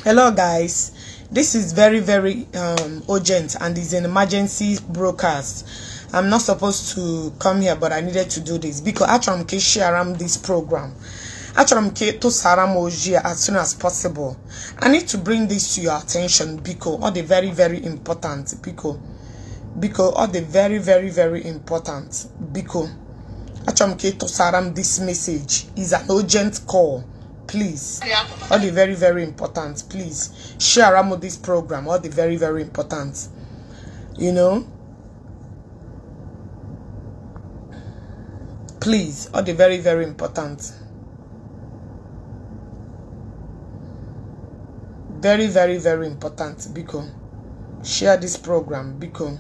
Hello guys, this is very urgent and is an emergency broadcast. I'm not supposed to come here, but I needed to do this because I'm sharing this program. I'm to Saramoji as soon as possible. I need to bring this to your attention because all the very important because all the very important because I'm to Saram this message is an urgent call. Please, all the very important, please share around this program, all the very important, you know, please, all the very important, very important, because share this program because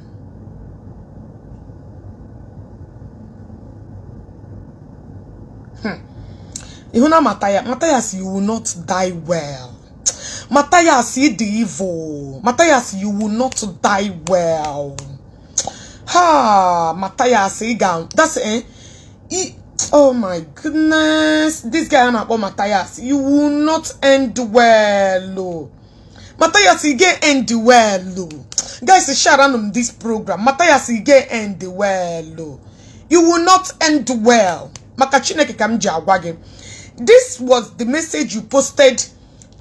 Mathias, you will not die well. Mathias, the evil. Mathias, you will not die well. Ha, Mathias, that's oh my goodness. This guy about Mathias, you will not end well. Mathias, you get end well. Guys, share on this program. Mathias, you get end well. You will not end well. Makachineke kamja wage. This was the message you posted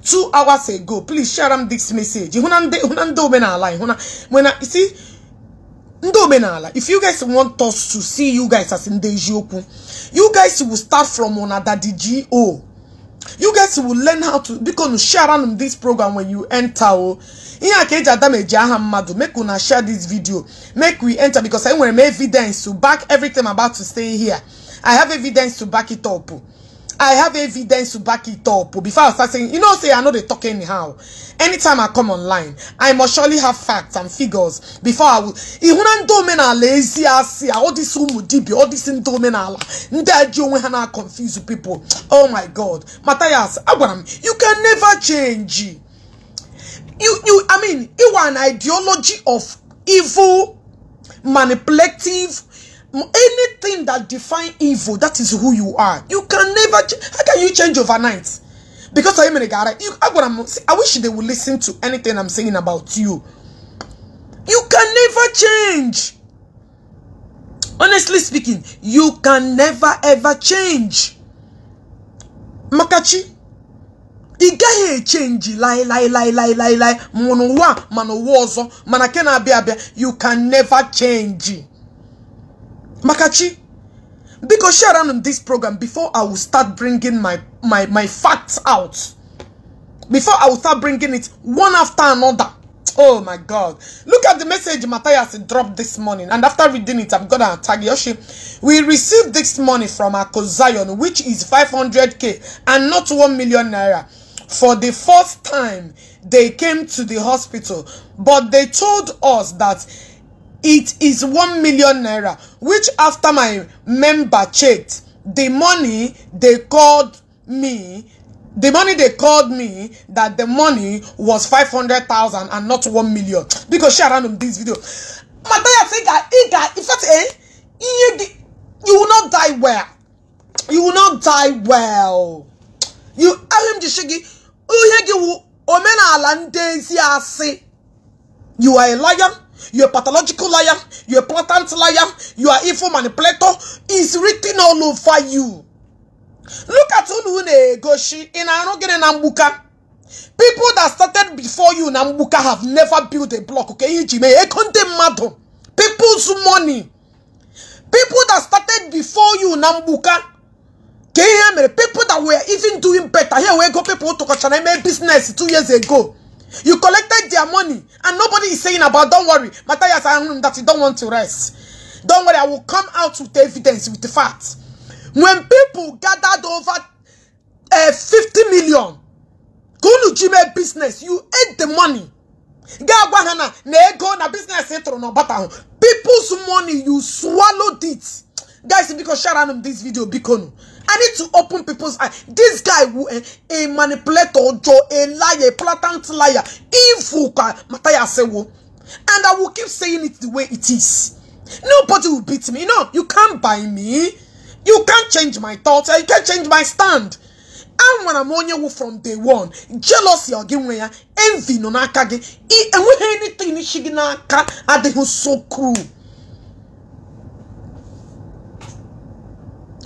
2 hours ago. Please share them this message. If you guys want us to see you guys as Ndi Igbo, you guys will start from Daddy Go. You guys will learn how to because share on this program when you enter. Make una share this video. Make we enter because I want evidence to back everything I'm about to say here. I have evidence to back it up. I have evidence to back it up. Before I start saying, you know, say I know they talk anyhow. Anytime I come online, I must surely have facts and figures before I will. Lazy all this all this confuse people. Oh my God, Mathias, you can never change. I mean, you are an ideology of evil, manipulative. Anything that define evil, that is who you are. You can never how can you change overnight? Because I wish they would listen to anything I'm saying about you. You can never change. Honestly speaking, you can never ever change. Makachi, igahe change lie monowa manowozo manakena bia. You can never change. Makachi, because share on this program before I will start bringing my facts out. Before I will start bringing it one after another. Oh my God. Look at the message Mathias dropped this morning. And after reading it, I'm going to tag Yoshi. We received this money from Zion, which is 500k and not 1 million naira. For the first time, they came to the hospital. But they told us that it is 1 million naira, which after my member checked, the money they called me that the money was 500,000 and not 1 million. Because share on this video. Mathias, you will not die well. You will not die well. You you are a liar. You're a pathological liar. You're a blatant liar. You are evil manipulator. It's written all over you. Look at Unune Goshi in Nambuka. People that started before you in Nambuka have never built a block. Okay, people's money. People that started before you in Nambuka. People that were even doing better. Here we go. People to Kachaneme business 2 years ago. You collected their money and nobody is saying about, don't worry, Mathias, I know that you don't want to rest. Don't worry, I will come out with evidence, with the facts. When people gathered over 50 million, Kultur business, you ate the money. People's money, you swallowed it. Guys, because share on this video, because I need to open people's eyes. This guy, a manipulator, a liar, a blatant liar, evil, Mathias, and I will keep saying it the way it is. Nobody will beat me. No, you can't buy me. You can't change my thoughts. You can't change my stand. Amwana monye wu from day one. Jealousy oginwe ya. Envy no naka ge. Enweghị anything ni shigi n'aka adịghị so cruel.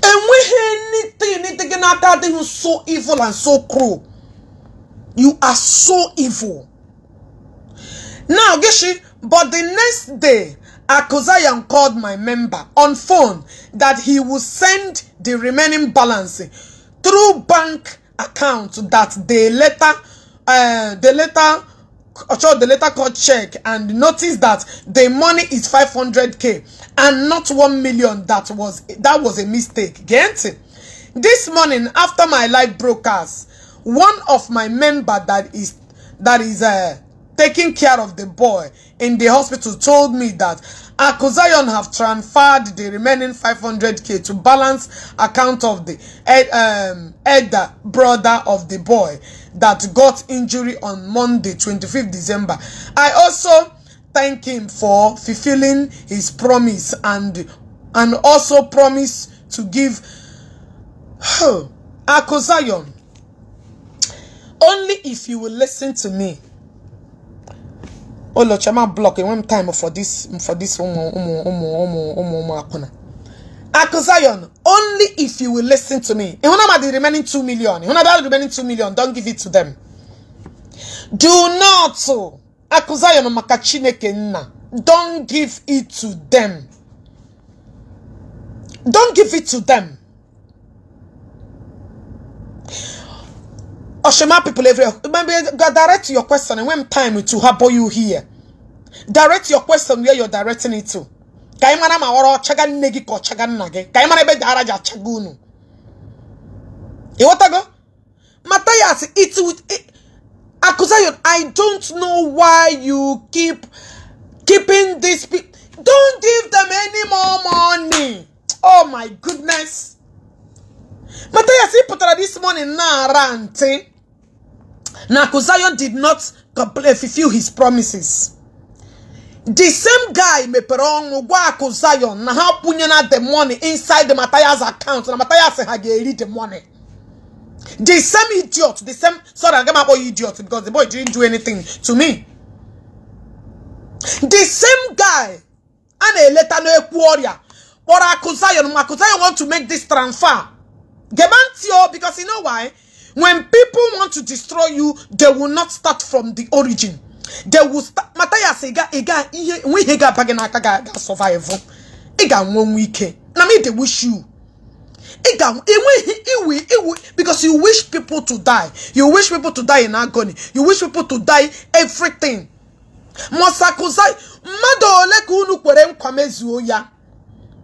Enweghị anything n'aka adịghị so evil and so cruel. You are so evil. Now, Gishi, but the next day, Akozayan called my member on phone that he will send the remaining balance through bank account that they later called check and noticed that the money is 500k and not 1 million. That was a mistake. Get it? This morning after my live broadcast, one of my member that is taking care of the boy in the hospital told me that Akozayan have transferred the remaining 500k to balance account of the elder brother of the boy that got injury on Monday, 25th December. I also thank him for fulfilling his promise and also promise to give Akozayan, only if you will listen to me. Oh, look, I'm blocking one time for this Akozayan, only if you will listen to me. And when I'm at the remaining 2 million, when I'm at the remaining 2 million, don't give it to them. Do not, Akozayan makachineke na. Don't give it to them. Don't give it to them. Oshema people everywhere. Direct your question and when time to harbor you here. Direct your question where you're directing it to. Kaimana mawaro chagan negi ko chagan nage. Kaimana be daraja chagunu. You want to go? Mathias, it's with Akozayan. I don't know why you keeping this. Don't give them any more money. Oh my goodness. Mathias, he put this morning na rante. Now, Akozayan did not fulfill his promises. The same guy me perong wa Akozayan na ha punyana the money inside the Mathias account. Na Mathias hageri the money. The same idiot, the same sorry, I'm about idiot because the boy didn't do anything to me. The same guy and a letter no warrior. But Akozayan want to make this transfer. Gebantio, because you know why? When people want to destroy you, they will not start from the origin. They will start. Mathias we survive. One week. Na me they wish you. Because you wish people to die. You wish people to die in agony. You wish people to die everything.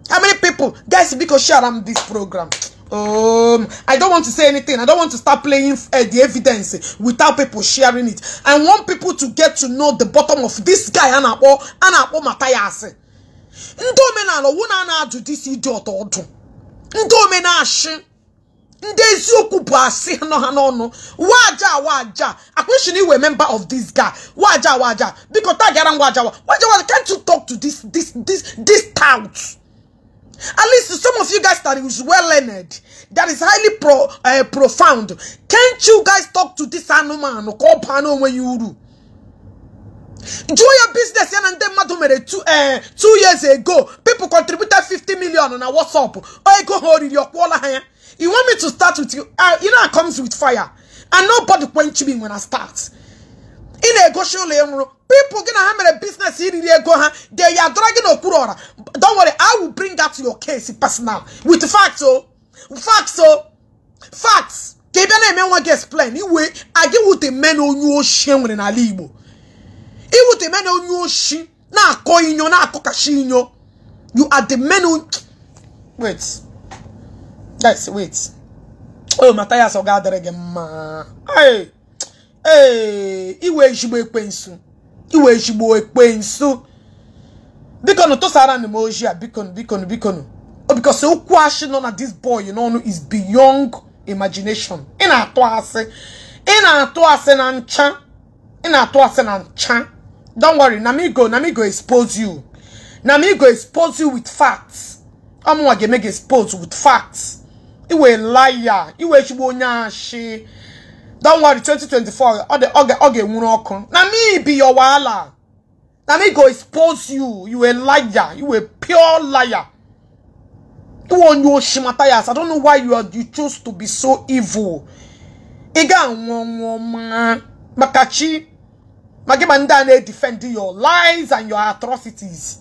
How many people, guys, because share this program? I don't want to say anything. I don't want to start playing the evidence without people sharing it. I want people to get to know the bottom of this guy. Anapo Mathias. Omenala, wuna na do this idiot odu. Omenala shi. Ezeaku basi no. Waja. I wish you were a member of this guy. Waja. Because waja. Can't you talk to this tout? At least some of you guys that is well learned, that is highly profound. Can't you guys talk to this animal no call panel when you do? Do your business and then 2 years ago, people contributed 50 million on a WhatsApp. Oh, go hold your quality. You want me to start with you? You know it comes with fire. And nobody quench me when I start. In a go show people gonna have a business here. They are dragging Okurora. Don't worry, I will bring that to your case personal with facts. Facts. Give me a one explain. You wait. I give you the men on your shame when Omenala Igbo. You would the men on your shi na koinyo na kokashinyo. You are the men who wait. Guys, wait. Oh, Mathias ogadere ma. Hey, Iwe Ji ekwensu. Iwe Ji ekwensu. Bikono to sara ni mojia, bikono. Oh, because you question on this boy, you know, is beyond imagination. Ina atoase na ncha. Don't worry, Namigo expose you. Namigo expose you with facts. Make expose with facts. Iwe liar. Iwe shibonyashi. Don't worry, 2024. Oge munoko. Na me be your wala. Na me go expose you. You a liar. You a pure liar. Mathias, I don't know why you chose to be so evil. Iga Makachi Magimandane defending your lies and your atrocities.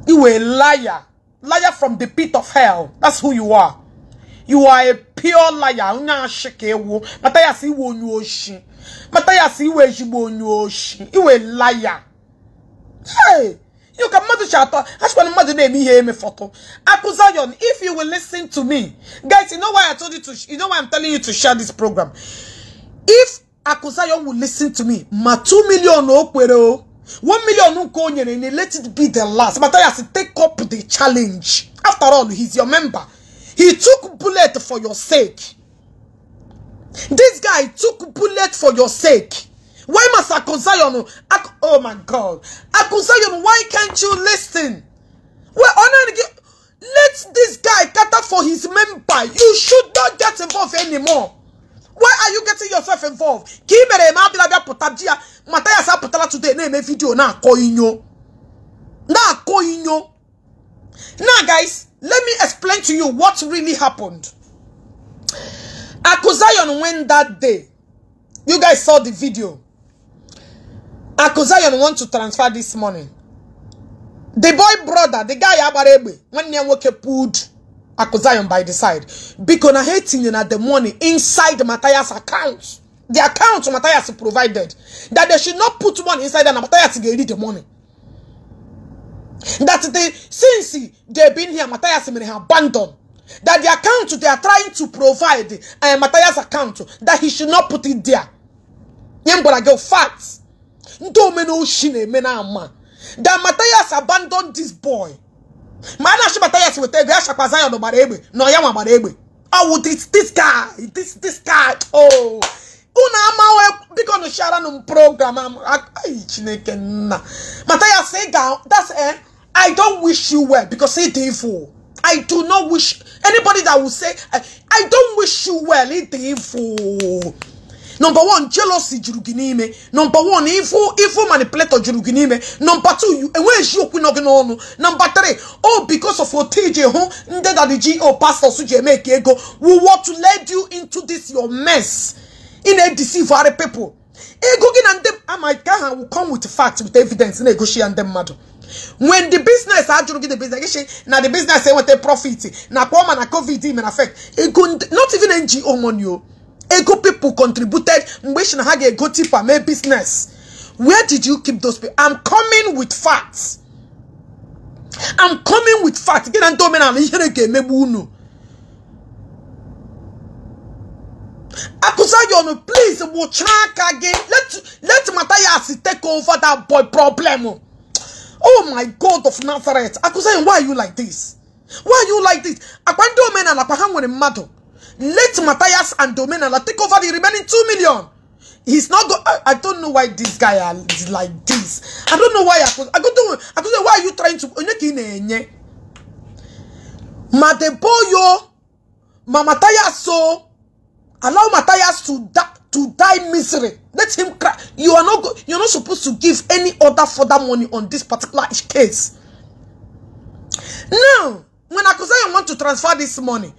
You a liar. Liar from the pit of hell. That's who you are. You are a pure liar. Mathias, you won't know she. Mathias, you won't know she. You a liar. Hey! You can mother chat. That's what mother name me hear me photo. Akuzayon, if you will listen to me, guys, you know why I told you to. You know why I'm telling you to share this program. If Akuzayon will listen to me, ma 2 million okwero, 1 million ukonye, and let it be the last. Mathias, take up the challenge. After all, he's your member. He took bullet for your sake. This guy took bullet for your sake. Why must Akuzayon? Oh my God. Akuzayon, why can't you listen? Let this guy cater for his member. You should not get involved anymore. Why are you getting yourself involved? Mathias aputala today name a video na koinyo. Now guys, let me explain to you what really happened. Akuzayon went that day. You guys saw the video. Akuzayon want to transfer this money. The boy brother, the guy Abarebe, when you work pulled Akuzayon by the side. Because I hating at the money inside Mathias' account. The account Mathias provided. That they should not put money inside and Mathias get the money. That since they've been here, Mathias may have abandoned. That the account they are trying to provide Mathias' account, that he should not put it there. Yembora go facts. That Mathias abandoned this boy. Mathias will tell you, no, oh, this guy. Oh, because the program. Mathias say, that's I don't wish you well because it's evil. I do not wish anybody that will say, I don't wish you well, it's evil. Number one, jealousy juruginime. Number one, evil manipulator juruginime. Number two, you where's you on? Number three, oh, because of your TJ that the GO pastor Suje make ego, we want to lead you into this your mess. In a deceive other people. Ego and them I will come with facts, with evidence, negotiate and them matter. When the business actually the business, now the business say what they profit, now come and COVID in effect. Ego not even NGO money. Ego people contributed. Mbeshina hage ego tipa my business. Where did you keep those people? I'm coming with facts. I'm coming with facts. Again, and Omenala mebuno. Akuzayon, please watch again. Let Mathias take over that boy problem. Oh my God of Nazareth. Akuzayon, why are you like this? Why are you like this? Akwando Omenala pahango mado. Let Mathias and Omenala take over the remaining 2 million. He's not go. I don't know why this guy is like this. I don't know why. I don't know why are you trying to. Madeboyo, Mathias so allow Mathias to die misery. Let him cry. You're not supposed to give any other further money on this particular case. Now, when Akuzayon want to transfer this money.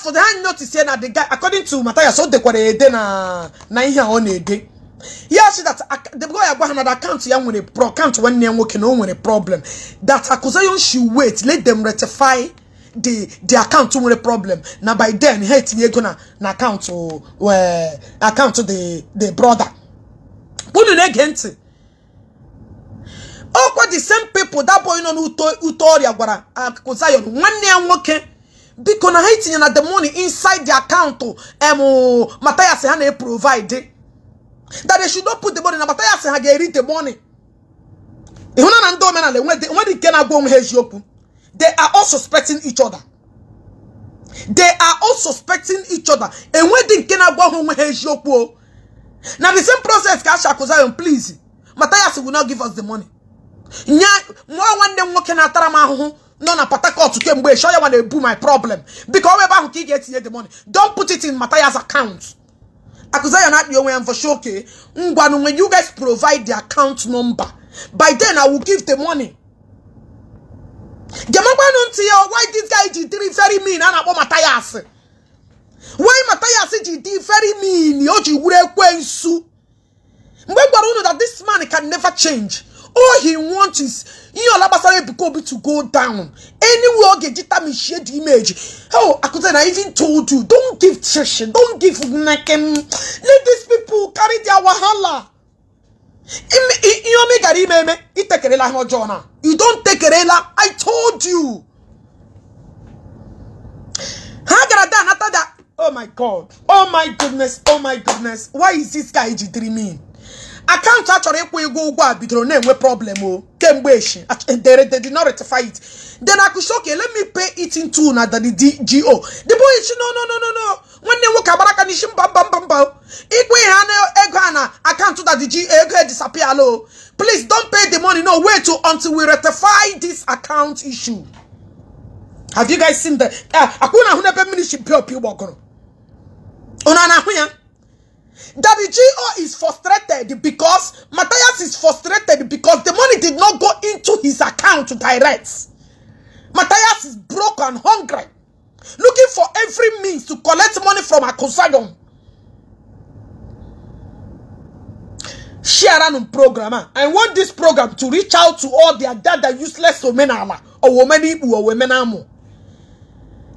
For the hand notice here that the guy, according to Mathias, so they were a day na here on a day. Yes, that the boy I got another account young when a pro account when they're working on a problem. That Akuzayon should wait, let them rectify the account to a problem. Now by then, hate you're gonna account to the brother. Put it against. Oh, what the same people that boy on Utoria gwara Akuzayon one year working. Because I hate at the money inside the account Mathias had provide that they should not put the money in Mathias had read the money. They are all suspecting each other. And when they cannot go home, now the same process, Akuzayon, please. Mathias will not give us the money. More one them working at no na Patakot came where show you want to boo my problem. Because whoever who get the money, don't put it in Mathias' account. Akuzayo not your way for sure. Okay, when you guys provide the account number, by then I will give the money. Why this guy did very mean and about Mathias? Why Mathias did very mean? Yoji would kwensu. Know that this man can never change. All he wants is to go down. Anywhere get me share the image. Oh, I even told you, don't give session, don't give nakem. Let these people carry their wahala. You don't take it, I told you. Oh my God. Oh my goodness. Oh my goodness. Why is this guy dreaming? I can't actually go because name with problem. They did not rectify it. Then I could say, okay, let me pay it in two now that the DGO. The boy is no. When they work about I can't do that the GA disappear. Please don't pay the money. No, wait until we rectify this account issue. Have you guys seen that? That the GO is frustrated because Mathias is frustrated because the money did not go into his account direct. Matthias is broke and hungry, looking for every means to collect money from Akuzayon. Share an program. I want this program to reach out to all their dada useless Omenala or Women Igbo or Women Amo.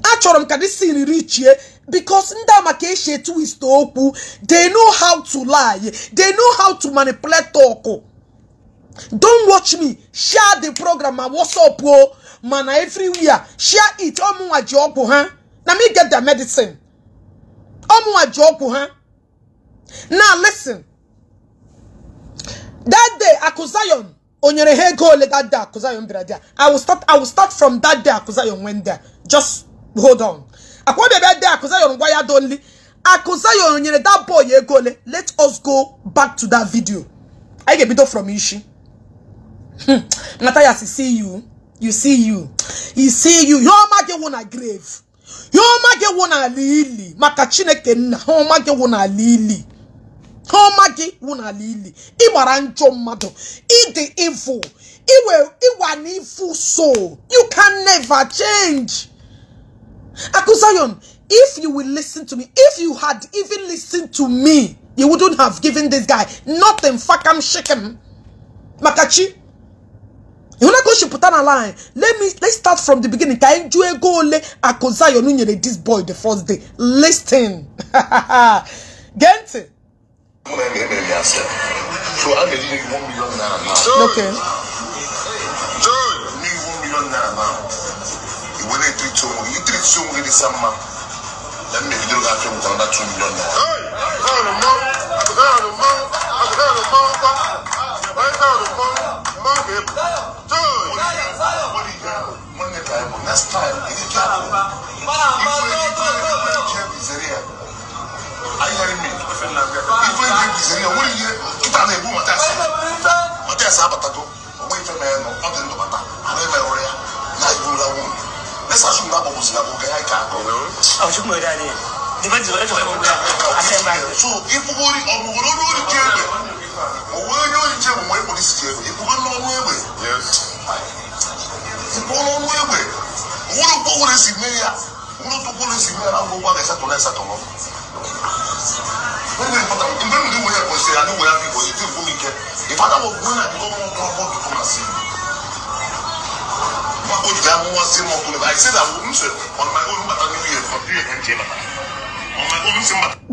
Actually, can this scene reach here? Because Ndamakeshe too is to okpu. They know how to lie. They know how to manipulate talk. Don't watch me. Share the program. What's up, bro? Man, everywhere. Share it. Now me get the medicine. Now listen. That day, Akuzayon. That day, Akuzayon there. I will start from that day Akuzayon went there. Just hold on. That boy, let us go back to that video. I get video from Ishi. Mathias, see you. You see you. He see you. Your mage wona grave. Your mage wona lili. Makachine kenna. Your mage wona lili. Your mage wona lili. Iwarancho mado. The evil. Iwan evil soul. You can never change. Akuzayon, if you will listen to me, if you had even listened to me, you wouldn't have given this guy nothing. Fakam shakem. Makachi. You wanna go she put on a line. Let's start from the beginning. Can you go le Akuzayon this boy the first day? Listen. Gente. Okay. When they treat you really some man. Let me do that from another 2 million. Next time, let's assume that Bobble is not okay. I can't go. Oh, you know that. So, if we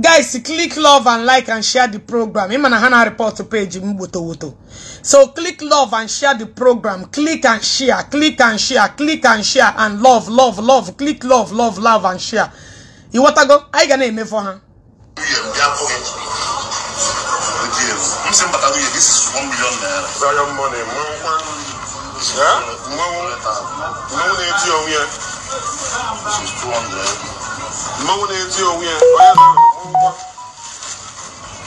guys, click love and like and share the program. Hana report to page. So click love and share the program. Click and share. Click and share. Click and share and love. Click love and share. You want to go? I got name for her. This is 1 million naira. Yeah? This is 200.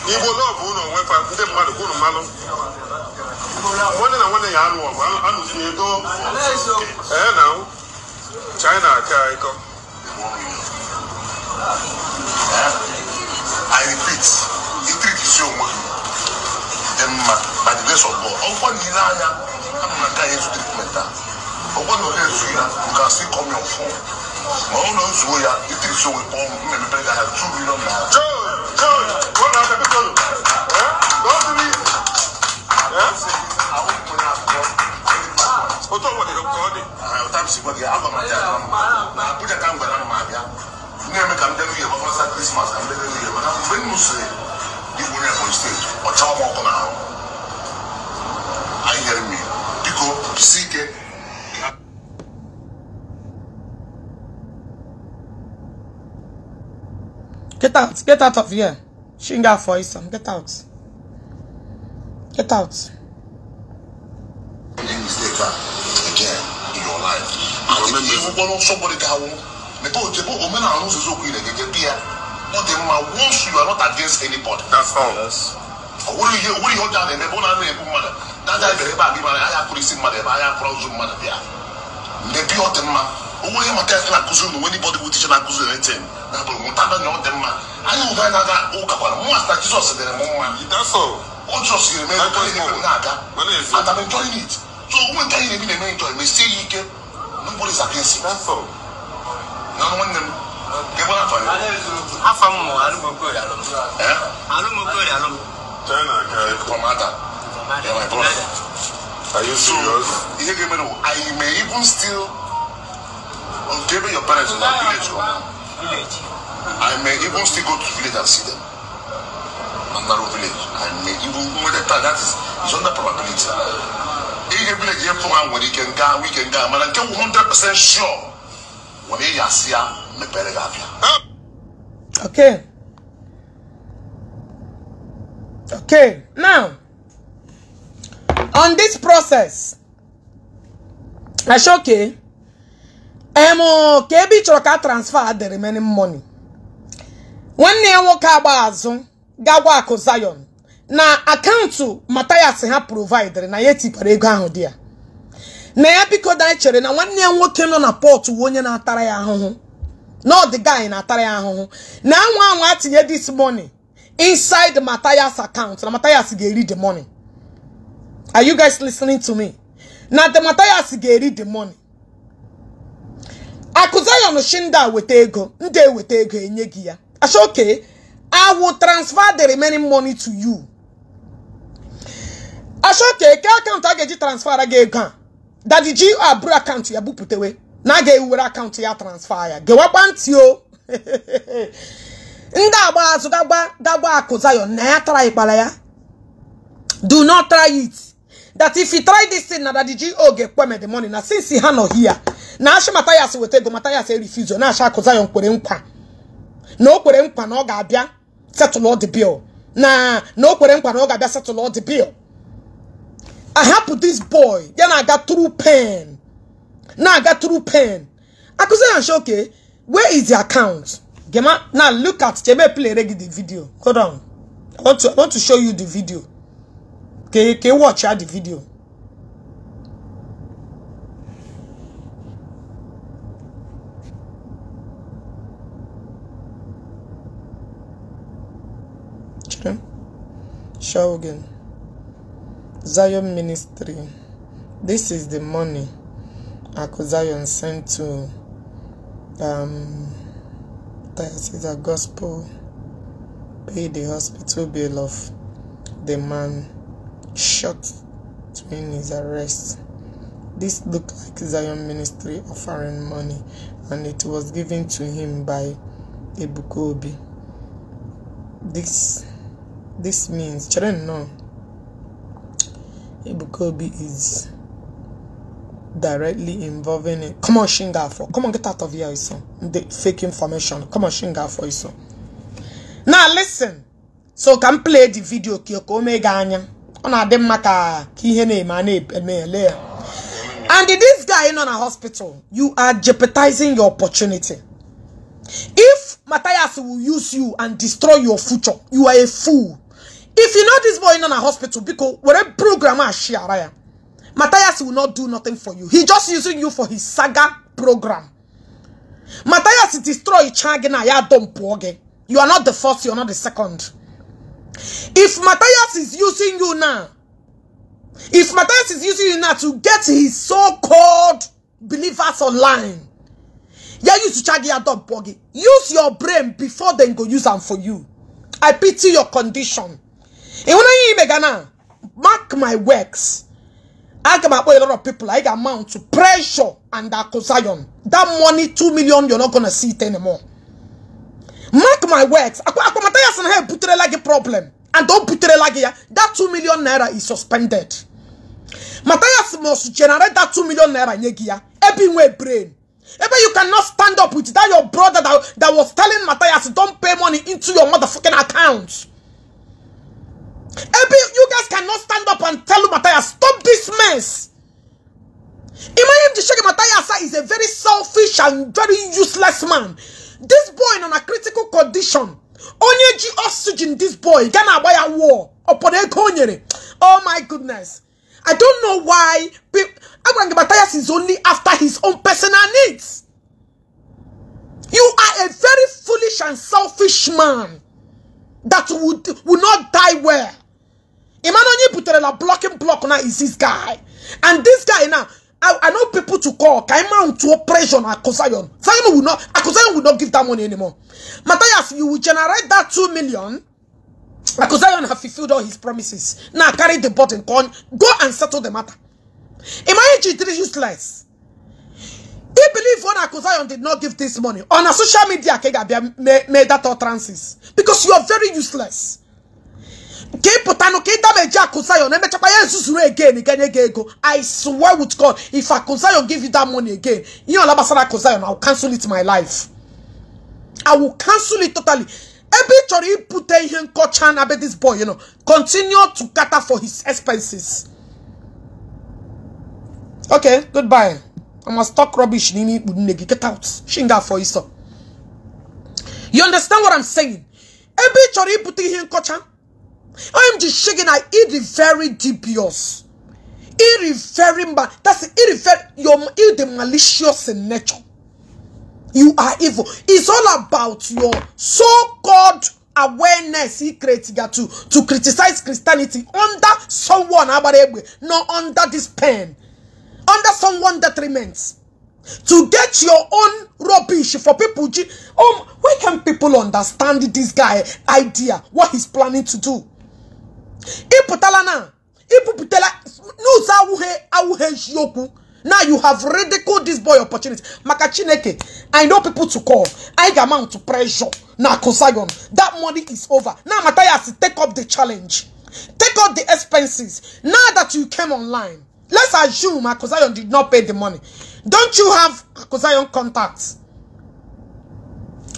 Igbo love no when find them man go no malo. I repeat, it is so much. By the grace of God, I'm not going to treatment. You can still come your phone. My own Zoya, it is so important. Maybe I have 2 million now. What are the people? Don't believe. Christmas and when you say you will never stage or child walk on out. I hear me. Because seek it. Get out of here. Shinga for some. Get out. Get out. Any mistake again in your life. And remember, if you want somebody that will once you are not against anybody. That's all. Yes. What do you down in the Bona? That's I very bad. I have police mother. I have problems with mother. The pure them. Only my test like Kuzun. Anybody will teach like Kuzun anything. That's not them. I know that Okapa. Most that Jesus said, that's all. What just you remember? And I'm enjoying it. So when can you be enjoy? We see you. Nobody's against it. That's all. No one them. Get one for you. Half a more. I don't know good. I don't know good. China, Pomada. Are you serious? I may even still give your parents in the village. I may even still go to the village and see them. Another village. I may even go with the time. That is under probability. In the village, when we can go, but I'm 100% sure. Okay. Okay. Now, on this process, I show okay. KB Choka transfer the remaining money. When they walk abazo, Gawa Zion. Na account to Mathias ha provider na yeti parego ahụ dia. Na ya biko da chere na nwanne ya nwoke no na port wonye na atara ya ahụhụ. No the guy na atara ya ahụhụ. Na anwa atinye this money inside Mathias account. Na Mathias ga-read the money. Are you guys listening to me? Na the Mathias ga-read the money. Akuzayo no shinda wete ego. Nde wete ego enye gi ya. Asho okay. I will transfer the remaining money to you. Asho okay. Ke account agaji transfer aga ego. Daddy G abru account ya buputewe. Na ga ewere account ya transfer ya. Gewa pantio. Nda agba azu gagba Akuzayo na ya try ikpala ya. Do not try it. That if you try this thing, na Daddy G get kweme the money. Na since he no here. Na asha Mathias wete go Mathias refuse. Na asha Akuzayo nkwere nkwa. No kwere nkwa na ọ ga-abịa settle all the bill. Na no kwere nkwa na ọ ga-abịa settle all the bill. I help this boy. Then I got through pain. Now I got through pain. Akuzayo say okay, where is the account? Gema, now look at Jebe play the video. Hold on. I want to show you the video. Okay, watch out the video. Show again. Zion Ministry. This is the money Akuzayo sent to the gospel. Pay the hospital bill of the man shot during his arrest. This looked like Zion Ministry offering money, and it was given to him by Ebukobi. This means children know Ebukobi is directly involving it. Come on, Shinga. Come on, get out of here, Iso. The fake information. Come on, Shinga for Iso. Now listen. So can play the video. And this guy in a hospital, you are jeopardizing your opportunity. If Mathias will use you and destroy your future, you are a fool. If you know this boy in a hospital, because whatever program I share, Mathias will not do nothing for you. He just using you for his saga program. Mathias destroy Chagina, ya don't poge. You are not the first, you are not the second. If Mathias is using you now, to get his so-called believers online, yeah, use to Chagi ya don't poge. Use your brain before they go use them for you. I pity your condition. And when I mark my works, I can a lot of people like amount to pressure and accusation. That money, 2 million, you're not gonna see it anymore. Mark my words. Mathias and her put it like a problem. And don't put it like that 2 million naira is suspended. Mathias must generate that 2 million naira in everywhere brain. Maybe you cannot stand up with that your brother that was telling Mathias don't pay money into your motherfucking account. Maybe you guys cannot stand up and tell Mathias stop this mess. Imagine the shake Mathias is a very selfish and very useless man. This boy in a critical condition. Onye ji oxygen this boy gonna buy a war upon a konyere. Oh my goodness. I don't know why Mathias is only after his own personal needs. You are a very foolish and selfish man that would not die well. Imanonyi Puterela blocking block now is this guy. And this guy now, I know people to call. Kaima to operation Akosayon. Akosayon will not give that money anymore. Mathias, you will generate that 2 million. Akosayon have fulfilled all his promises. Now carry the button, go and settle the matter. Imagine it is useless. He believes when Akosayon did not give this money on a social media, made that all trances because you are very useless. I swear with God, if Akosayon give you that money again, you know Akosayon, I'll cancel it in my life. I will cancel it totally. Every chori put him kochan about this boy, you know, continue to cater for his expenses. Okay, goodbye. I must talk rubbish. Get out. Shinga for you, so. You understand what I'm saying? Every chori put him kochan. I'm just shaking. I eat very dubious. That's you're the malicious in nature. You are evil. It's all about your so-called awareness he created to criticize Christianity under someone, not under this pen, under someone detriment. To get your own rubbish for people. Why can't people understand this guy idea, what he's planning to do? Now you have ridiculed this boy opportunity. Makachineke, I know people to call. I amount to pressure. Now Kosayon, that money is over. Now Mathias, take up the challenge. Take up the expenses. Now that you came online, let's assume Kosayon did not pay the money. Don't you have Kosayon contacts?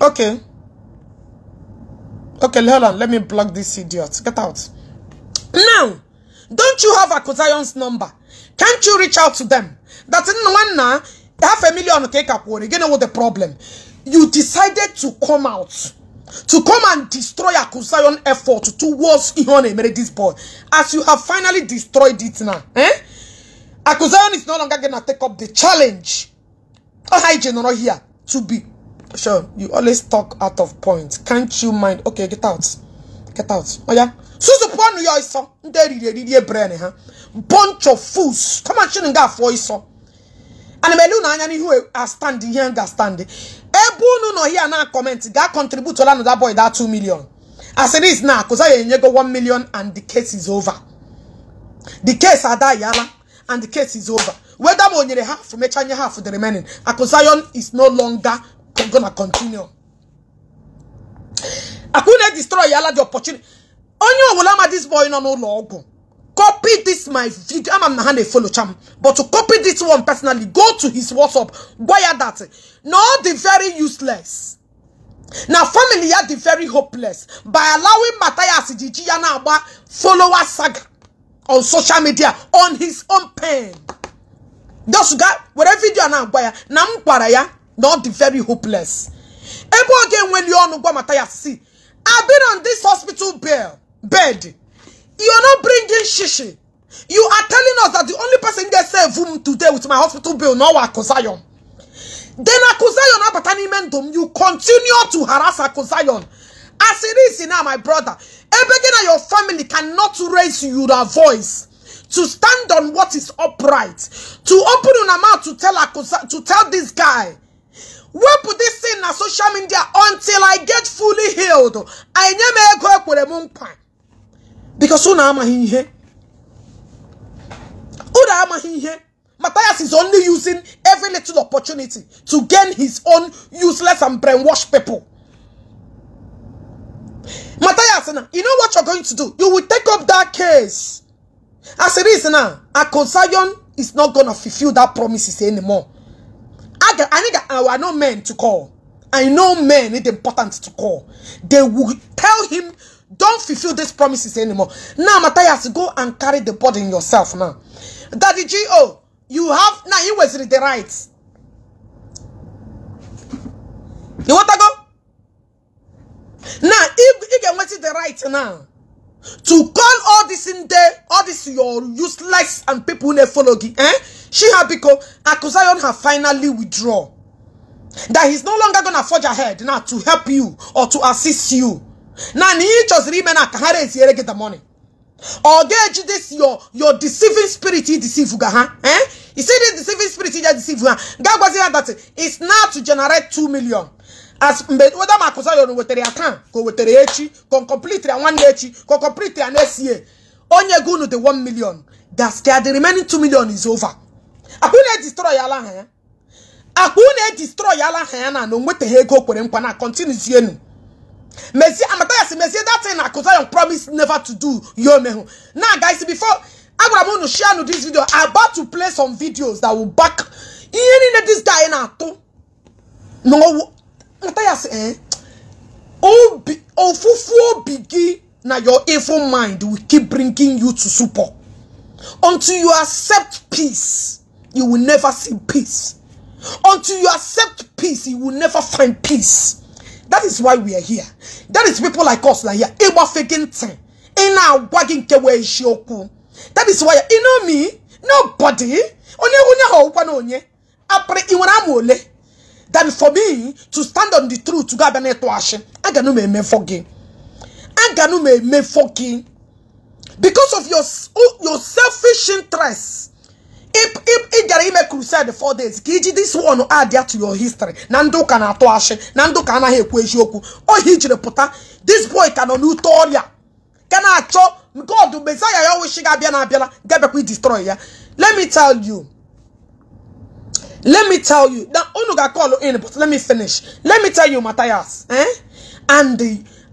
Okay. Okay, hold on. Let me block this idiot. Get out. Now, don't you have Akosayon's number? Can't you reach out to them? That's in one now. $500,000 cake up. Again, what the problem? You decided to come out, to come and destroy Akosayon effort towards Ihone marry this boy. As you have finally destroyed it now, Akosayon is no longer gonna take up the challenge. Oh, hi, General here to be sure. You always talk out of point. Can't you mind? Okay, get out. Get out. Oh yeah. So upon you saw bunch of fools. Come on, shouldn't go for you saw. And Meluna who are standing here and standing. Ebunu no here now comment. That contribute to land that boy that 2 million. As it is now, because I go 1 million and the case is over. The case are that yala and the case is over. Whether money half from half for the remaining. Akosayon is no longer gonna continue. I couldn't destroy yala the opportunity. Onyo wolama this boy no logo. Copy this my video. I'm not hand a follow cham. But to copy this one personally, go to his WhatsApp. Wire that. Not the very useless. Now family are the very hopeless. By allowing Mathias Ezeaku follower saga on social media on his own pen. Just got whatever video now wire. Nam paraya. Not the very hopeless. Ebo again when you all know Mathias see. I've been on this hospital bed. You're not bringing shishi. You are telling us that the only person gets saved today with my hospital bill, no Akusayon. Then Akusayon abatani mendum, you continue to harass Akusayon. As it is now, my brother, everything your family cannot raise your voice to stand on what is upright, to open your mouth to tell this guy. Where put this thing on social media until I get fully healed? I never go with a monkey. Because Mathias is only using every little opportunity to gain his own useless and brainwashed people. Mathias, you know what you're going to do? You will take up that case. As it is now, Akusayon is not going to fulfill that promises anymore. I know men to call. I know men it's important to call. They will tell him, don't fulfill these promises anymore. Now, Mathias, go and carry the burden yourself now. Daddy G.O., you have, now you was the rights. You want to go? Now, you can wait the right now to call all this in there, all this your useless and people who follow you, She have because Akusayon have finally withdrawn. That he's no longer gonna forge ahead now to help you or to assist you. Now he just remember to get the money. Or get this your deceiving spirit he deceive you, You see the deceiving spirit he deceive you. God was here that it's now to generate 2 million. As whether Akusayon with the account, go with the Ishi, can complete one Ishi, can complete an SCA. Only go to the 1 million. That's the remaining 2 million is over. Akune destroy yala haya. Akune destroy yala haya na no mwete hego kwere nkwa na continue yenu. Mesi Mathias mesi that thing Akusayon promised never to do yo mehu. Now guys, before I'm to share this video, I'm about to play some videos that will back in this guy na to. No Mathias fufu bigi na your evil mind will keep bringing you to support. Until you accept peace, you will never see peace. Until you accept peace, you will never find peace. That is why we are here. That is people like us like here. That is why, you know me, nobody, than for me to stand on the truth to God and to action. I got no me forgive. I got no me forgive. Because of your selfish interest. If you make crusade 4 days, this one will add that to your history. Nando kana to ashe, Nando kana he kwejioku. Oh hijre puta. This boy cannot do toria. Kana cho God do Messiah always shiga bia na bia get we destroy ya. Let me tell you. Now Onuga call in, but let me finish. Let me tell you, Mathias, and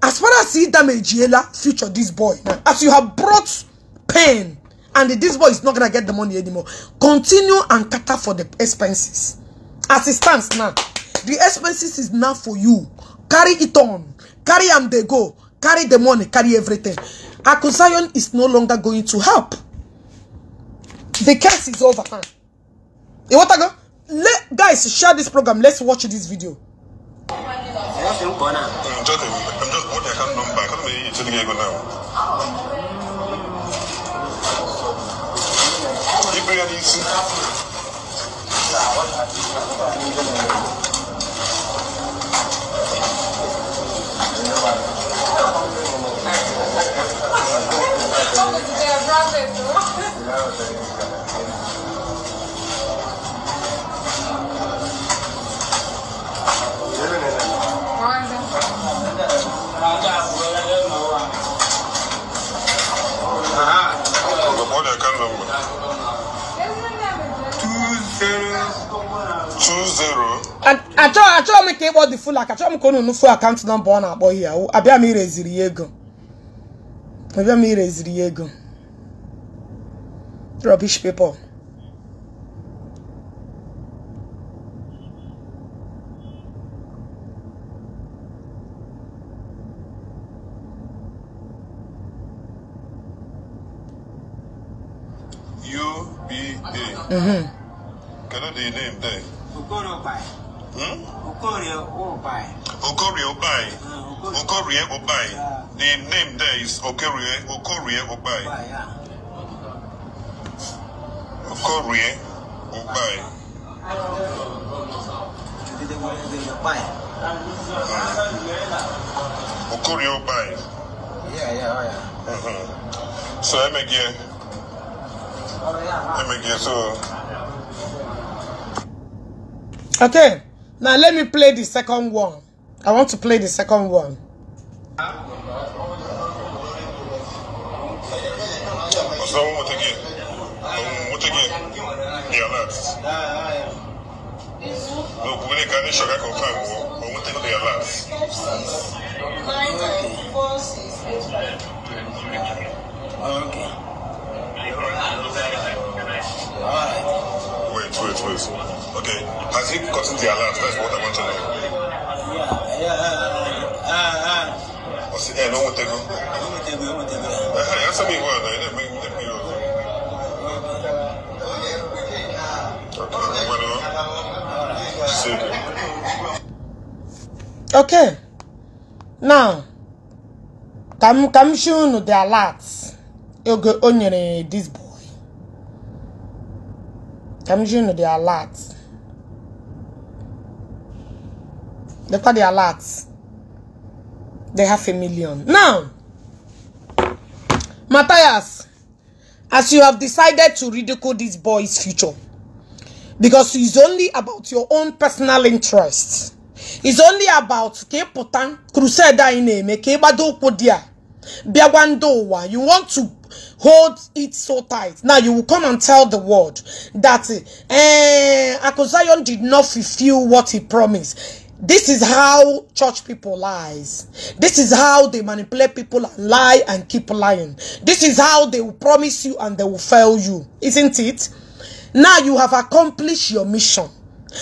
as far as he damage future this boy, now, as you have brought pain, and this boy is not gonna get the money anymore, continue and cater for the expenses. As it stands now, the expenses is now for you. Carry it on, carry them they go, carry the money, carry everything. Akusayon is no longer going to help. The case is over. You want to go? Guys, share this program. Let's watch this video. I'm just what I can't number. I can't make it now. You bring this. What I can't number. 20. And I try me keep the full. I try me kono no full account number on our boy here. Abia mi reziri ego. Abia mi reziri ego. Rubbish people. UBA. Can I do the name there? Okorie Obai. The name there is Okorie Obai. Okorie Obai. Okorie Obai. Yeah. So I'm again. So. Okay, now let me play the second one. I want to play the second one. So what again? Yeah, last. No, we can't show that confirm. But what take the last? Okay. Wait. Okay. Has he gotten the alarms? That's what I want to know. What's the no one take go? Answer me well, let me Okay. Now, come show the alerts. You go on this boy. Come show the alerts. Look at the alerts. They have 1 million. Now, Mathias, as you have decided to ridicule this boy's future, because it's only about your own personal interests. It's only about crusader in you want to hold it so tight. Now you will come and tell the world that Zion did not fulfill what he promised. This is how church people lies. This is how they manipulate people and lie and keep lying. This is how they will promise you and they will fail you, isn't it? Now you have accomplished your mission.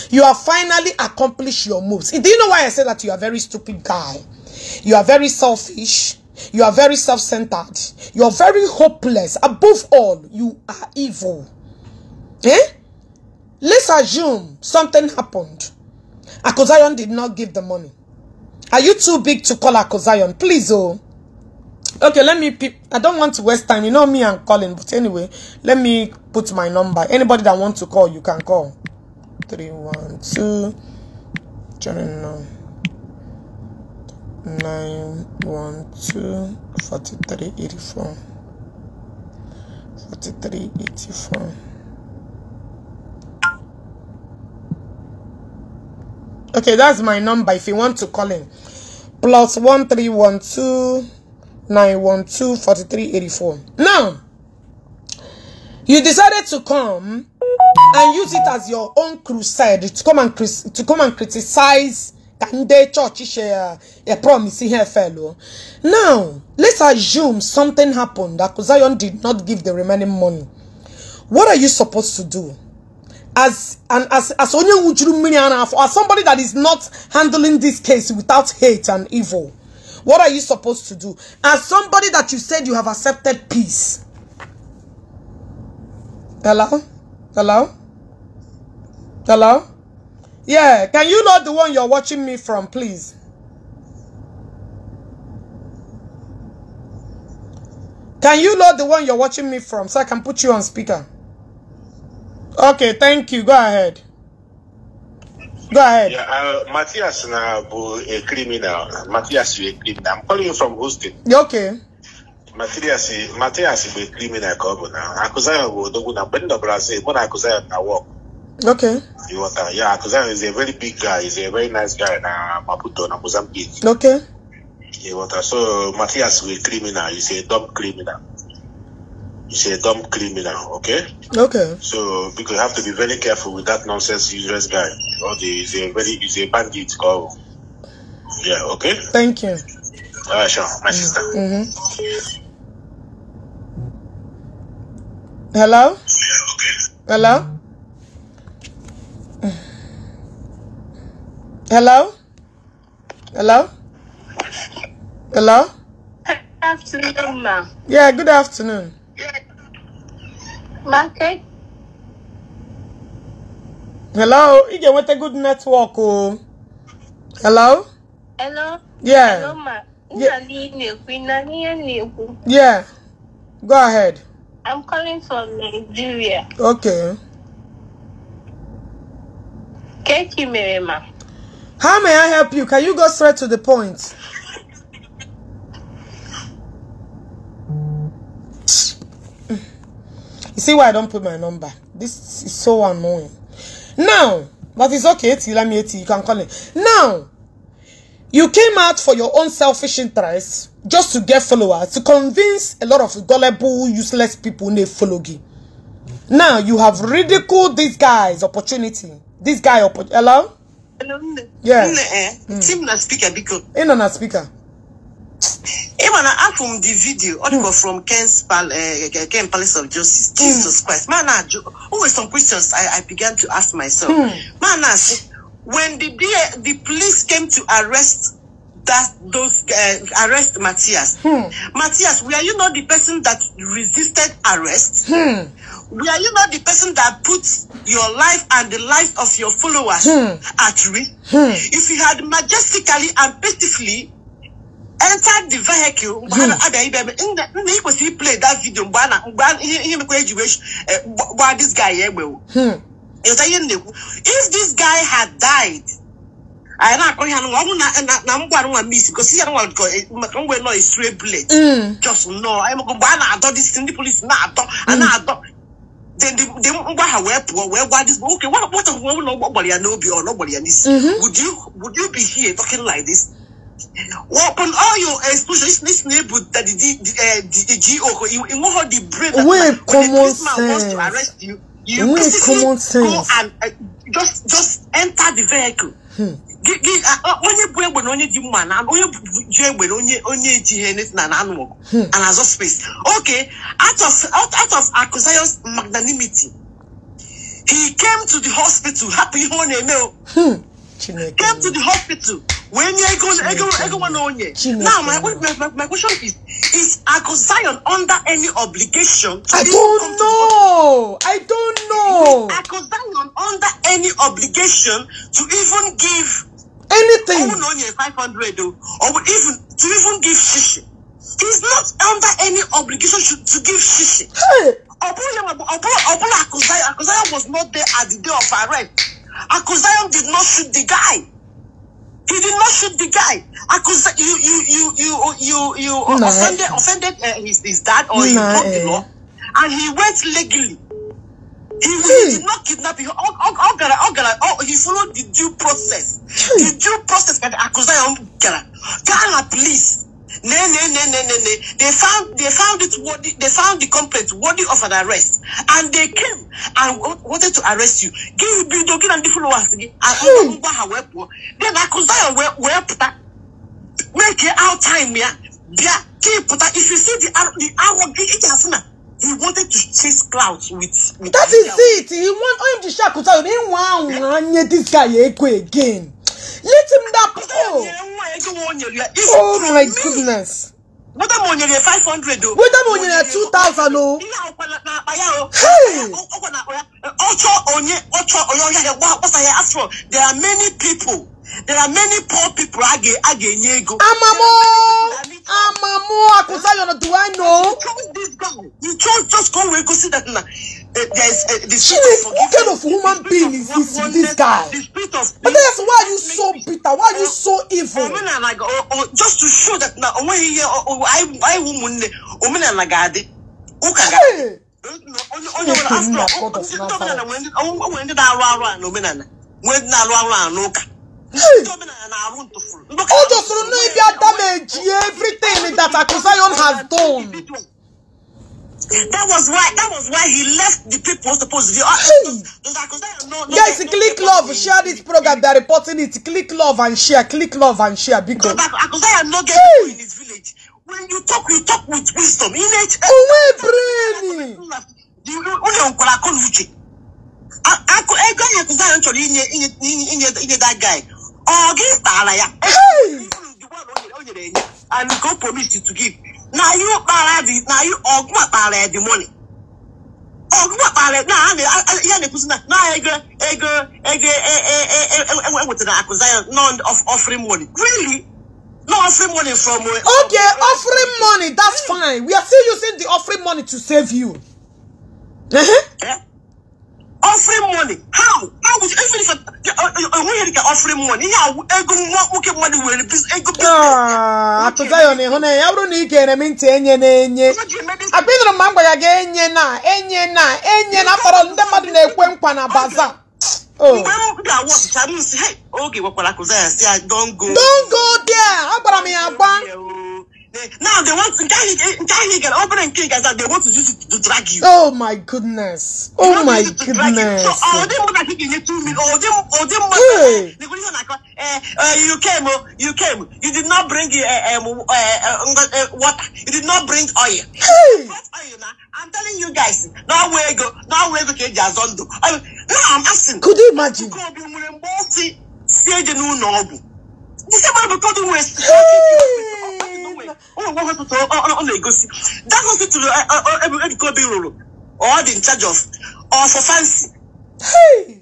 You have finally accomplished your moves. Do you know why I say that you are a very stupid guy? You are very selfish. You are very self-centered. You are very hopeless. Above all, you are evil. Let's assume something happened. Zion did not give the money. Are you too big to call Zion? Please, oh. Okay, let me I don't want to waste time. You know me and calling, but anyway, let me put my number. Anybody that wants to call, you can call. 312 912 4384 4384. Okay, that's my number if you want to call in. Plus 1312 912 4384. Now, you decided to come and use it as your own crusade to come and criticize Kande church a promise here, fellow. Now, let's assume something happened that Zion did not give the remaining money. What are you supposed to do? As somebody that is not handling this case without hate and evil, what are you supposed to do? As somebody that you said you have accepted peace. Hello? Yeah, can you load the one you're watching me from, please? Can you load the one you're watching me from so I can put you on speaker? Okay, thank you. Go ahead. Yeah, Mathias na a criminal. Mathias is a criminal. I'm calling you from Houston. Okay. Mathias is a criminal. Akuzayo will do na bend of Brazil. But Akuzayo na work. Okay. Yeah, Akuzayo is a very big guy. He's a very nice guy na Maputo na Mozambique. Okay. So Mathias is a criminal. He's a dumb criminal. He's a dumb criminal, okay? Okay. So because you have to be very careful with that nonsense useless guy. He's a bandit call. Yeah, okay? Thank you. Sure, my sister. Hello? Yeah, okay. Hello? Hello? Hello? Good afternoon, ma. Yeah, good afternoon. Market. Hello? You get with a good network, oh. Hello? Hello? Yeah. Hello, ma. Yeah. Go ahead. I'm calling from Nigeria. Okay. How may I help you? Can you go straight to the point? You see why I don't put my number? This is so annoying. Now, but it's okay. You can call it. Now, you came out for your own selfish interest just to get followers, to convince a lot of gullible, useless people they follow you. Now, you have ridiculed this guy's opportunity. This guy, hello? Yeah. Team na speaker because. Na speaker. Even I from the video, or from Ken's Palace of Justice. Jesus Christ, man! Always some questions I began to ask myself. Man, when the police came to arrest arrest Mathias. Matthias, were you not the person that resisted arrest? Were you not the person that put your life and the life of your followers at risk? If you had majestically and peacefully entered the vehicle, play that video, this guy, if this guy had died, I don't miss because he don't want to go straight bullet. Just no, I'm going to this in the police now. Then where this okay? What nobody I know be or nobody and this. Would you be here talking like this? Open all your exposure. This neighbor that the GO you know how the brain that when the policeman wants to arrest you, you basically go and just enter the vehicle. Space. Okay, out of Akuzayon's magnanimity, he came to the hospital. Happy came to the hospital. When you go now, my question is Akuzayon under any obligation? I don't know. Is Akuzayon under any obligation to even give anything? 500 or even to even give shishi. He's not under any obligation to give shishi. Akuzayon was not there at the day of arrest. Akuzayon did not shoot the guy. He did not shoot the guy. You offended his dad or he broke the law, and he went legally. He did not kidnap him. He followed the due process. The due process that Akuzayon Ghana police. They found it worthy. They found the complaint worthy of an arrest, and they came and wanted to arrest you. Give me the and the followers again. Then Akuzayon make it out time here. If you see the arrogant, he wanted to chase clouds with that is it. He want him to shout Akuzayon. He want this guy again. Let him that. Oh my goodness. What am on your 500 though? What am on your 2,000 oh? Hey! There are many people. There are many poor people. Amamo, Akuzayon, do I know? This guy. You just go and go see that there's what kind of human being is this guy? But that's why you so bitter. Why you so evil? Just to show that now, I woman, Omenala gadi. Just to know if you damage everything that Akuzayon has done. That was why he left the people supposed to be. Guys, click love, share this program. They're reporting it. Click love and share. Click love and share. Because Akuzayon no get people in his village. When you talk with wisdom. That guy. And God promised you to give. Now you the money. None of offering money. Really? No offering money from okay, offering money, that's fine. We are still using the offering money to save you. Yeah. Offering money. How would even if we offering money? Yeah, money will be don't go there. Now they want to get open and kick as they want to use it to drag you. Oh my goodness. Oh my goodness. So all them that you need 2 million, all them you came. You did not bring water. You did not bring oil. Hey. I'm telling you guys. Now we go now I'm asking. Could you imagine? That's all in charge of or for fancy. Hey.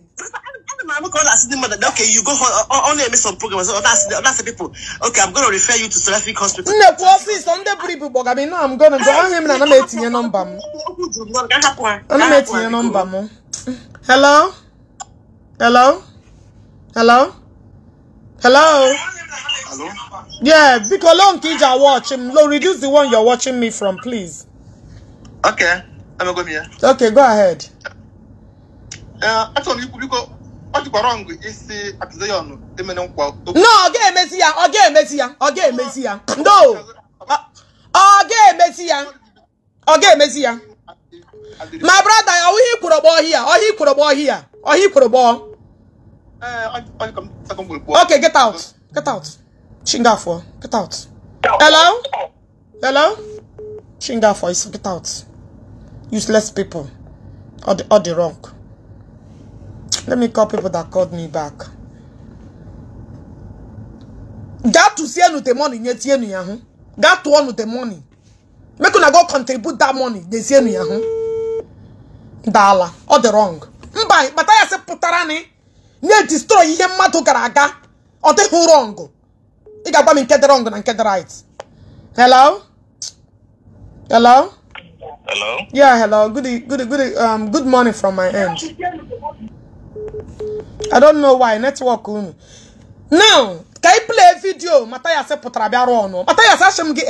Okay, you go only make some programs. That's the people. Okay, I'm going to refer you to Seraphic Hospital. No, office on the people. I mean, no, I'm going to go on him and I'm making your number. I'm making your number. Hello? Hello? Hello? Hello? Hello? Yeah, because long kids are watching. No, reduce the one you're watching me from, please. Okay, I'm going here. Okay, go ahead. Actually, you go. What you wrong is the Attire. No, again, Messiah. No. Again, Messiah. My brother, are we put a ball here? Or he put a ball? Okay, get out. Shingafo, get out. Hello? Shingafo, get out. Useless people. Or the wrong. Let me call people that called me back. Got to see the money, got to earn the money. Make una go contribute that money. They see me, Dala, or the wrong. But I say putarani. Ne destroy him mato garaga or the wrong. You got me get the wrong and get the right. Hello? Yeah, hello. Good morning from my end. I don't know why network. Now, can you play a video? Mathias said putrabiaro. Mathias asham ge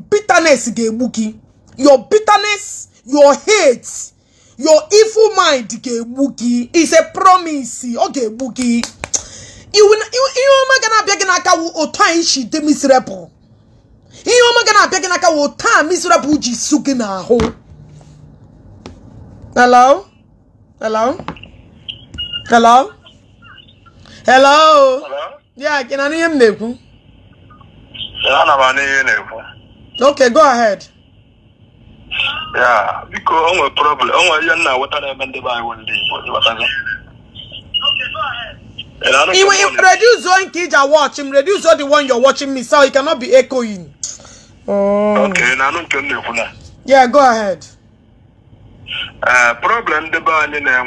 bitterness ge buki. Your bitterness, your hate, your evil mind ge buki is a promise. Okay, buki. You gonna be gonna otan Ishi de miserable. You gonna be gonna otan miserable jisugina ho. Hello? Yeah, can I name you? Okay, go ahead. Yeah, because on a problem. What are they buy one day? Okay, go ahead. You reduce one kid I watch him, reduce all the one you're watching me, so he cannot be echoing. Okay, now don't kill. Yeah, go ahead. Problem the ban in a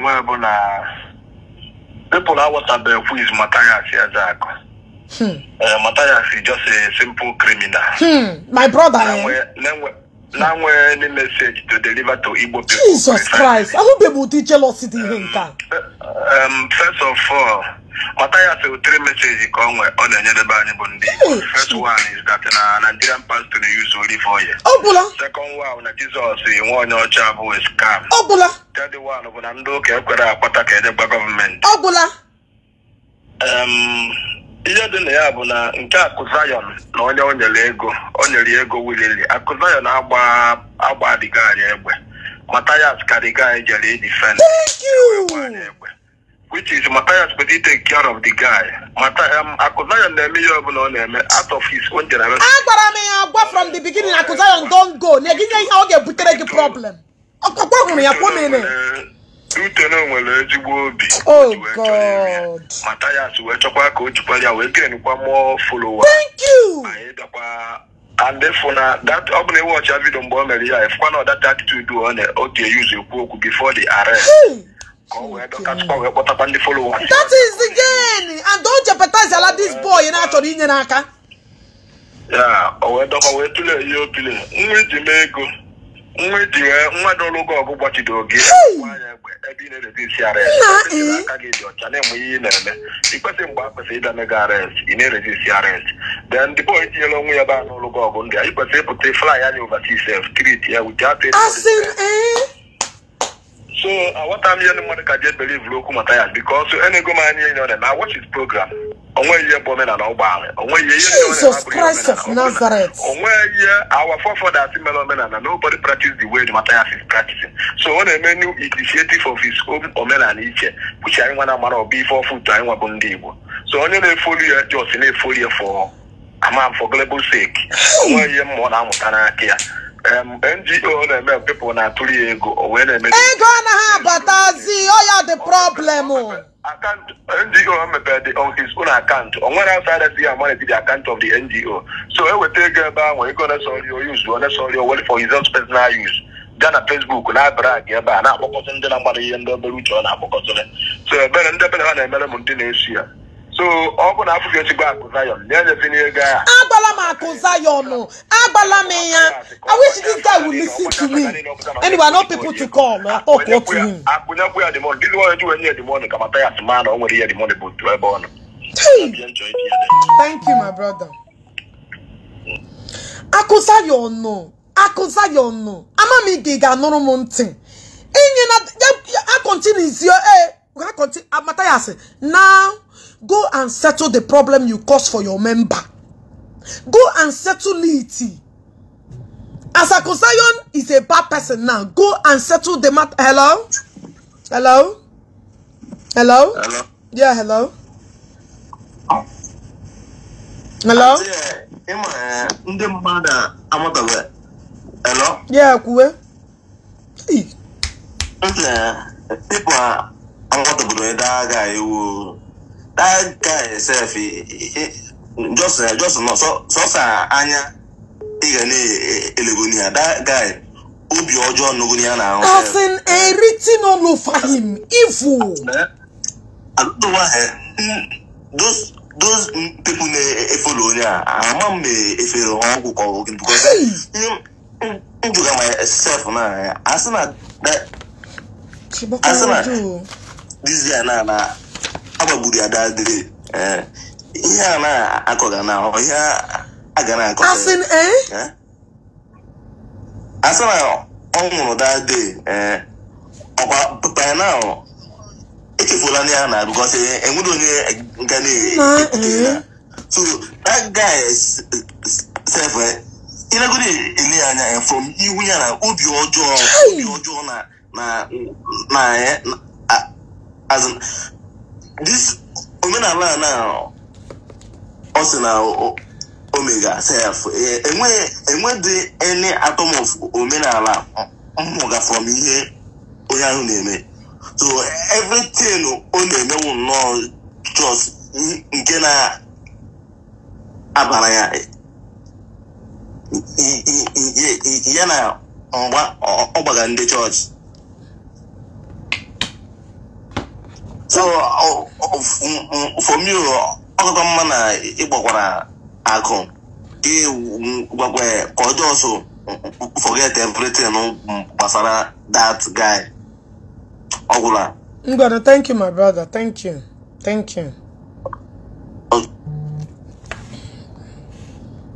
people are what about who is Mathias Ezeaku. Mathias is just a simple criminal. My brother. Now any message to deliver to Igbo people. Jesus Christ. I hope people teach jealousy in first of all, Mathias will 3 messages come on the Bundi. First one is that Nigerian pastor use only 4 years. Second one, Jesus one your child who is scam. Third one, of an undoke the government. Iya dị na ya bụ na nke Zion na onye ego willili Zion agba digari egbe Mathias Kadigai jere defend. Thank you. Which is Mathias but he take care of the guy. Zion na eme ya bụ na ọ na-eme out of his own generation. Agbara me agba from the beginning Zion don't go. Na ginye ihe ọ ga-ebutere gị problem. Ọkpọkpọ hụrụ ya kwa mene. Oh God. Mathias more followers. Thank you. And therefore that open watch every don't bomb if one of that attitude do on the use before the arrest. That is the game. And don't jeopardize this boy in actually in Naka. Yeah, or to let you play. Mego. Nwa dologo ogu gbachi dogi nwanya egbe ebe ị na-erede isi arrest aka gị dị ọcha na-enwe ihe ị na-eme ikwesị mgbe a kwesịrị ịda mega arrest ị na-erede isi arrest then the boy tinyela onwe ya ebe a n'ologo ọgụ ndị a ikwesịrị ịpụta fly anya overseas street ya without so what I'm hearing mmadụ ka je believe lokwu Mathias because enego m anya enye ọ na watch his program onwe ihe bụ omenala ụgbọala onwe ihe Jesus Christ of Nazareth onwe ihe our forefathers mele omenala nobody practice the way the Mathias is practicing so ọ na-eme new initiative of his own omenala iche which anyị nwa na-amara ọbụ ife ọfụtụ anyị nwa bụ ndị Igbo so onye na-efoli ya just na-efoli ya for global sake onwe ihe mmụọ na-amụta n'aka ya NGO na-eme people na-atụrụ ya ego o wee na-eme ego anaghị abatazi ọ ya the problem account NGO mepere on his own account on one outside of the account of the NGO so I will take ego na sorry or use one sorry or for his own personal use Ghana Facebook na brag ebe a na-akpọkọta ndị na-agbara ihe ndị obere uche ọ na-akpọkọta so ebe ndị ebe ha na-emere m ndị na-esi ya so ọ bụ na afọ ga-esigbo akụ Zion na-enyefe n'ego a agbala m akụ Zion agbala m ya I wish this guy would listen to me anyway I know people to call I talk to him akụnyekwu ya the money this one you enye the money ka Mathias ma na o nwere ihe the money bụ ebe ọ nọ thank you my brother akụ Zion no ama m ga anụrụ m ntị enye na I continue zio we continue Mathias now go and settle the problem you caused for your member. Go and settle it. As Akụ Zion is a bad person now. Go and settle the matter. Hello? Hello? Hello? Hello? Yeah, hello? Hello? Hello? Yeah, Kuwe. People are that guy itself, just no so anya elegonia. That guy, Obi Ojo Nogonia now. As in a written all over him, evil. I don't know why those people follow ya. I'm if you want to because you got myself now. As this year now. Abaguri adadre ihe na akoga na ihe aga na akoga asin asana onwuru that day okwa papa na echefola ni ana because enwudo onye ngane so that guy self inagudi ini anya from iwu ya na obi ojo na as in this Omenala now also now Omega self and the any atom of Omenala from here Oyahu name so everything on the will know just in Kena Abalaya Yana Obagande Church. So for me, all the man Igbo Akon, also forget everything Basara that guy. Ogula. I'm gonna thank you, my brother. Thank you. Thank you.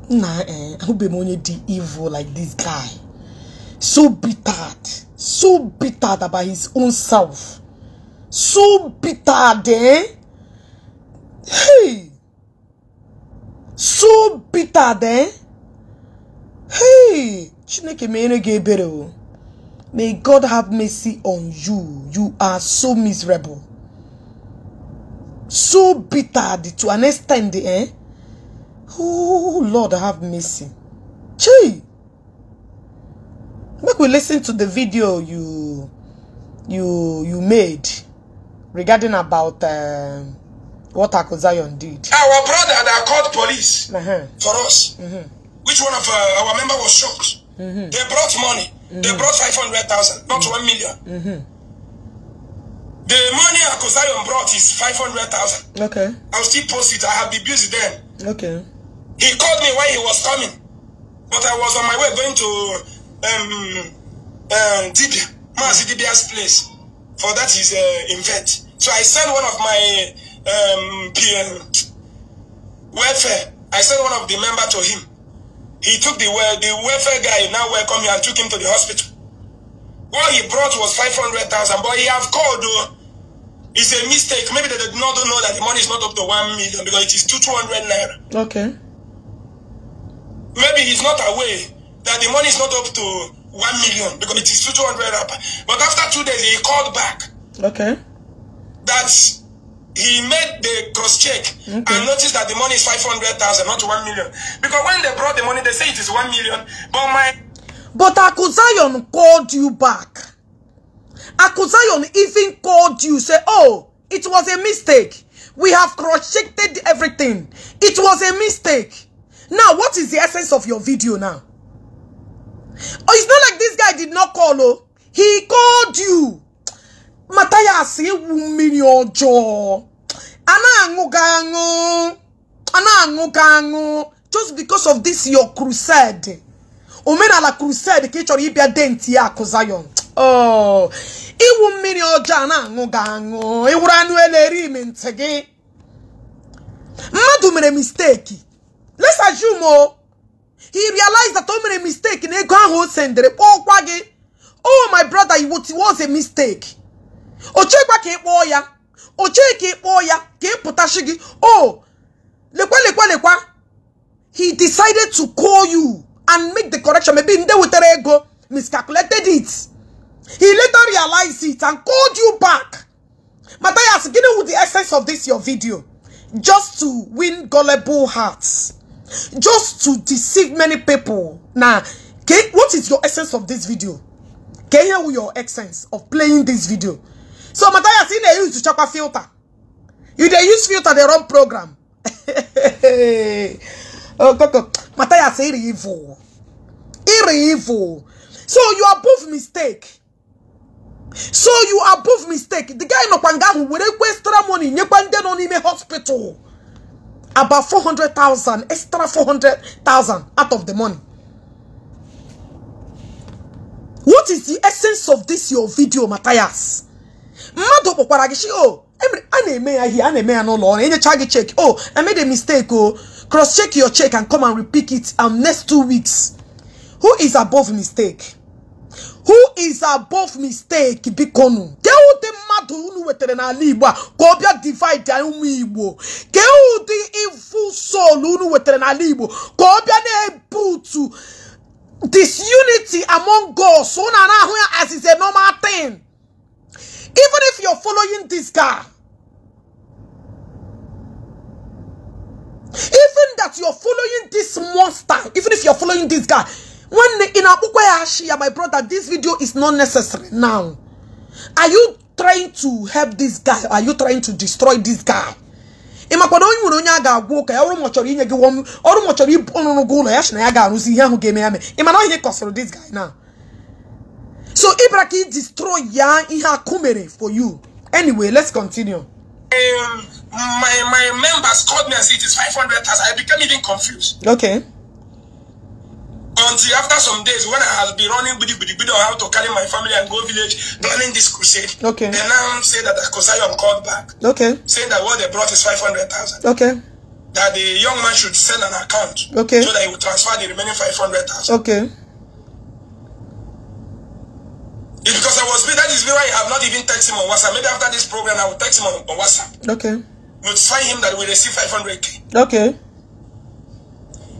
Nah, I hope only the evil like this guy. So bitter about his own self. So bitter there. Hey. So bitter there. Hey. May God have mercy on you. You are so miserable. So bitter to an extent, eh? Oh, Lord, have mercy. Chee. Make we listen to the video you made regarding about what Akụ Zion did. Our brother that called police for us. Which one of our member was shocked? They brought money. They brought 500,000, not 1 million. The money Akụ Zion brought is 500,000. Okay. I'll still post it. I have the bills then. Okay. He called me while he was coming. But I was on my way going to Dibia, Mazi Dibia's place. For that is invent. So I sent one of my welfare. I sent one of the member to him. He took the welfare guy, now welcome me and took him to the hospital. What he brought was 500,000, but he have called though. It's a mistake. Maybe they did not know that the money is not up to 1 million because it is 200 naira. Okay. Maybe he's not aware that the money is not up to 1 million because it is 200 naira. But after 2 days, he called back. Okay. That he made the cross check and noticed that the money is 500,000, not 1 million. Because when they brought the money, they say it is 1 million. But Akuzayon called you back. Akuzayon even called you, say, oh, it was a mistake. We have cross-checked everything. It was a mistake. Now, what is the essence of your video now? Oh, it's not like this guy did not call, oh. He called you. Mathias Ezeaku Ejiofor. Just because of this, your crusade. Omenala crusade, kichori ibia denti ya Akuzayon. Oh, iwu mmiri ọjọọ na-aṅụ iwuru anụ eleri ime ntege. Mmadụ mere mistake. Let's assume he realized that o mere mistake na ego ahụ o sendere kpọọkwa gị. Oh my brother, it was a mistake. Ochekwa ka ịkpọọ ya. Oche ka ịkpọọ ya ka ịpụtashi gị. Oh, lekwa. He decided to call you and make the correction. Maybe nde wetere ego miscalculated it. He later realized it and called you back. Mathias, you know the essence of this your video? Just to win gullible hearts. Just to deceive many people. Now, okay, what is your essence of this video? Can you hear your essence of playing this video? So Mathias, you dey use to chop a filter. You dey use filter the wrong program. Oh, Mathias, Iri evil. So you are both mistake. The guy no pangahu will extra money. Nyepande no nime hospital. About 400,000, extra 400,000 out of the money. What is the essence of this your video, Mathias? Mado pokwaragishi oh, aneme no law. Any charge check. Oh, I made a mistake. Oh, cross check your check and come and repeat it next 2 weeks. Who is above mistake? Who is above mistake? Bikonu. Keu de madu unu wetere na Igbo. Kobia divide ya umu Igbo. Keu the evil soul unu wetere na Igbo. Kobia ne able to disunity among God. So na as is a normal thing. Even if you're following this guy. Even that you're following this monster. Even if you're following this guy. When in Abukwaya, my brother, this video is not necessary now. Are you trying to help this guy? Are you trying to destroy this guy? So Ibraki destroy kumere for you. Anyway, let's continue. My members called me and said it is 500,000. I became even confused. Okay. Until after some days, when I had been running with on how to carry my family and go village planning this crusade, okay. They now say that Akuzayon called back. Okay. Saying that what they brought is 500,000. Okay. That the young man should send an account. Okay. So that he will transfer the remaining 500,000. Okay. It's because that is why I have not even texted him on WhatsApp. Maybe after this program, I will text him on WhatsApp. Okay. Notify him that we receive 500K. Okay.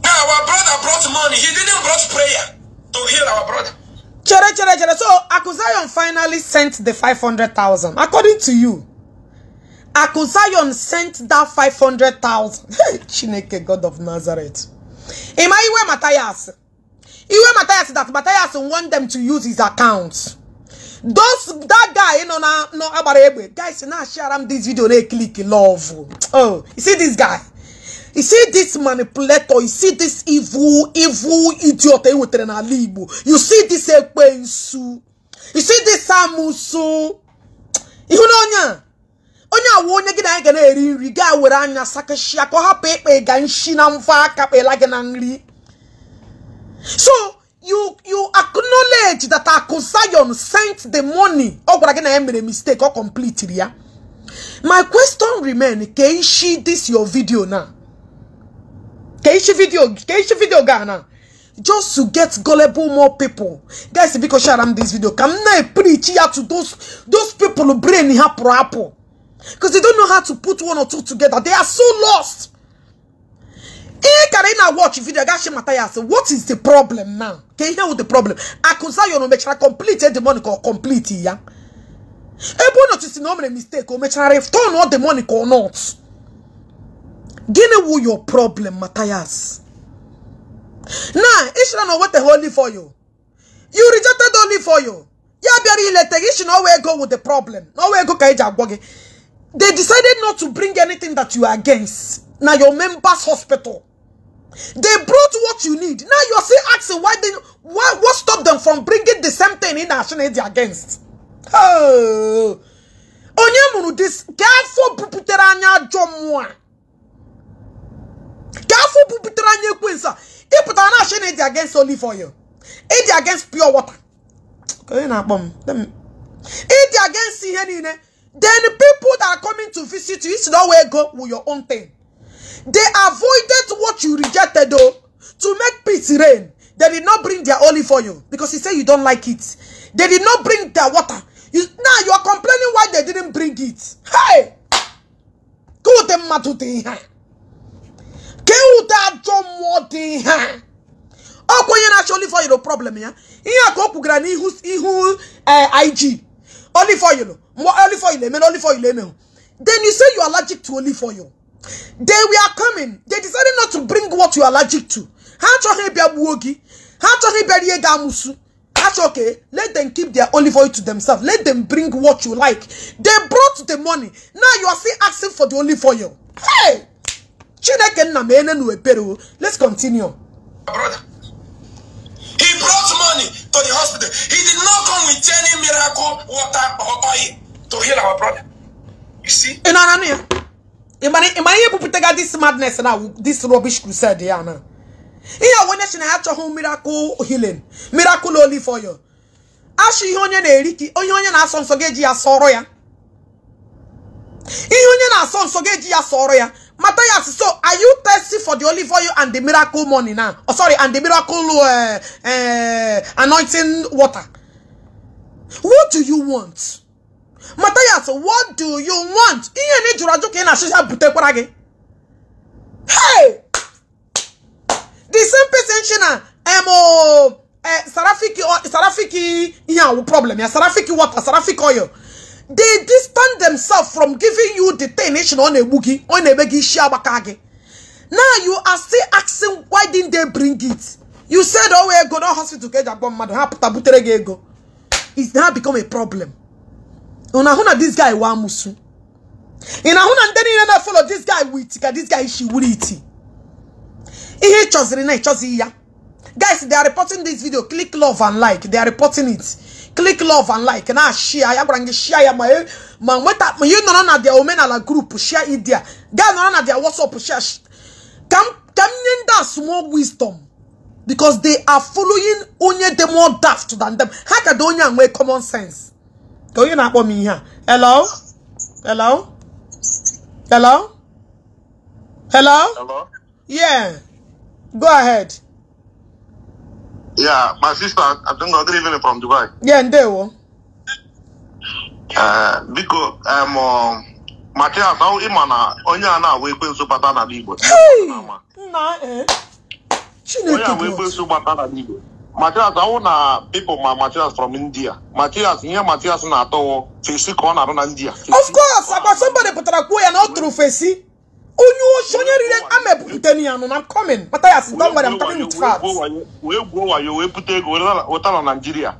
Now our brother brought money. He didn't brought prayer to heal our brother. Chere. So Akuzayon finally sent the 500,000. According to you, Akuzayon sent that 500,000. Chineke, God of Nazareth. Ima Iwe Mathias. Iwe Mathias that Mathias want them to use his account. That guy, no about guys, now share this video, they click love. Oh, you see this guy? You see this manipulator, you see this evil idiot with Omenala Igbo. You see this Ekwensu. You see this Samusu. You know, Onya wo onye gi na ga na eri nri ga were anya sakashia ko hapụ ikpe ga nshi na mfa aka kpela gi na nri. So you acknowledge that Akusayon sent the money. Oh, but again, I made a mistake or complete ya. My question remains: can Ishi this your video now? Can Ishi video Ghana? Just to get gullible more people. Guys, if you share this video, come now preach here to those people who brain apple. Because they don't know how to put one or two together. They are so lost. Can I watch video? Mathias, what is the problem now? Can you hear what the problem? Akusayon no make sure complete the money or complete ya. Ebo notice no mistake or make sure return all the money or not. Gene who your problem, Mathias. Now, Ishi don't know what the holy for you. You rejected only for you. Yeah, very later. Ishi know where go with the problem. No where go kaija boge. They decided not to bring anything that you are against. Now your members hospital. They brought what you need. Now you are still asking what stopped them from bringing the same thing in nationality against. Oh, Onyemunu this careful puputeranya jomwa. Careful puputeranya quinsa. If put an nationality against only for you. It against pure water. It against CNN. Then the people that are coming to visit you, it's not where go with your own thing. They avoided what you rejected though to make peace reign. They did not bring their olive oil because he said you don't like it. They did not bring their water. Now you are complaining why they didn't bring it. Hey! Go them matuti ha. Go that jomoti ha. Oh, when you actually for your problem ya. Here go kugrani who IG olive oil. More olive oil, olive oil. Then you say you are allergic to olive oil. They were coming. They decided not to bring what you are allergic to. Okay, let them keep their olive oil to themselves. Let them bring what you like. They brought the money. Now you are still asking for the olive oil. Hey! Let's continue. Brother, he brought money to the hospital. He did not come with any miracle water or oil to heal our brother. You see? This madness now, this rubbish crusade, yeah, now. Here, when you have to home miracle healing, miracle only for you. Ashi Honyan Eriki, Onyan Ason Sogeji Asoroya. Ihonyan Ason Sogeji Asoroya. Mathias, so are you thirsty for the olive oil and the miracle money now? Oh, sorry, and the miracle anointing water. What do you want? Mathias, what do you want? Hey! The same person, Sarafiki, yeah, problem. Yeah, Sarafiki water, Sarafiki oil. They distance themselves from giving you the tension on a boogie, on a begi shabakage. Now you are still asking why didn't they bring it? You said, oh, we go to hospital to get a bomb. It's now become a problem. Unahuna this guy wa musu. Inahuna ndeni na follow this guy with this guy Ishi wuriti. Ihe chozri na chozi ya. Guys, they are reporting this video. Click love and like. They are reporting it. Click love and like. Na share ya brangi share ya man weta you no na their Omenala group share it there. Guys no na their WhatsApp share. Come that small wisdom. Because they are following onye the more daft than them. How can they only make common sense? Go you not me here. Hello? Hello? Hello? Hello? Hello? Yeah. Go ahead. Yeah, my sister, I think I'm even from Dubai. Yeah, Ndewo. Because Mathias, how imana onya na we kwen so pata na Igbo. Hey! Na Onya we kwen so pata na Igbo. Mathias, how na people Mathias from India. Mathias, here Mathias na to face ko na na India. Of course, about somebody put a queer not through face. I'm coming. Mathias, don't worry, I'm coming with facts. We put a go on Nigeria.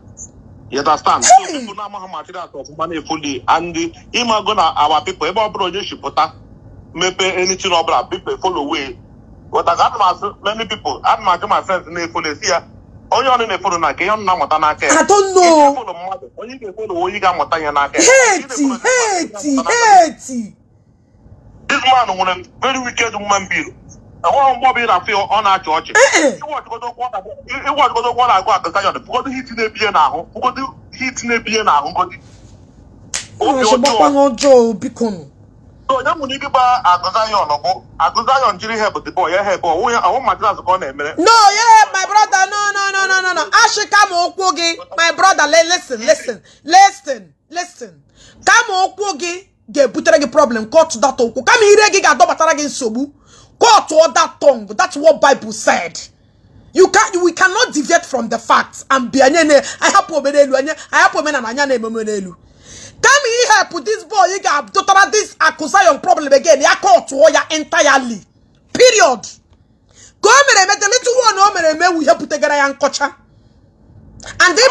You understand? So people now have materials of money fully, and ima gonna our people about project pota maybe anything about people follow way. What I got many people, I'm my friends in the police here. I don't know. This man was a very wicked woman being. I want Bobby to feel on our church. He was going to want to go to Zion because he's in a piano. Because he's in a piano. So that when you go back to Zion, Jiri help the boy. I want my class to go there. No, yeah, my brother. No. Ashikamo Okwogi, my brother. Listen. Kamo Okwogi. Get buteregi problem. Caught to that tongue. Come here, get do bataragi sobu. Caught to that tongue. That's what Bible said. We cannot deviate from the facts. And bianyene. I have pomenelu. I have pomena nanyane momenelu. Come here, help this boy. You got totally this accusation problem again. You caught to ya entirely. Period. Go me the little one. No me we help put together and kocha. And they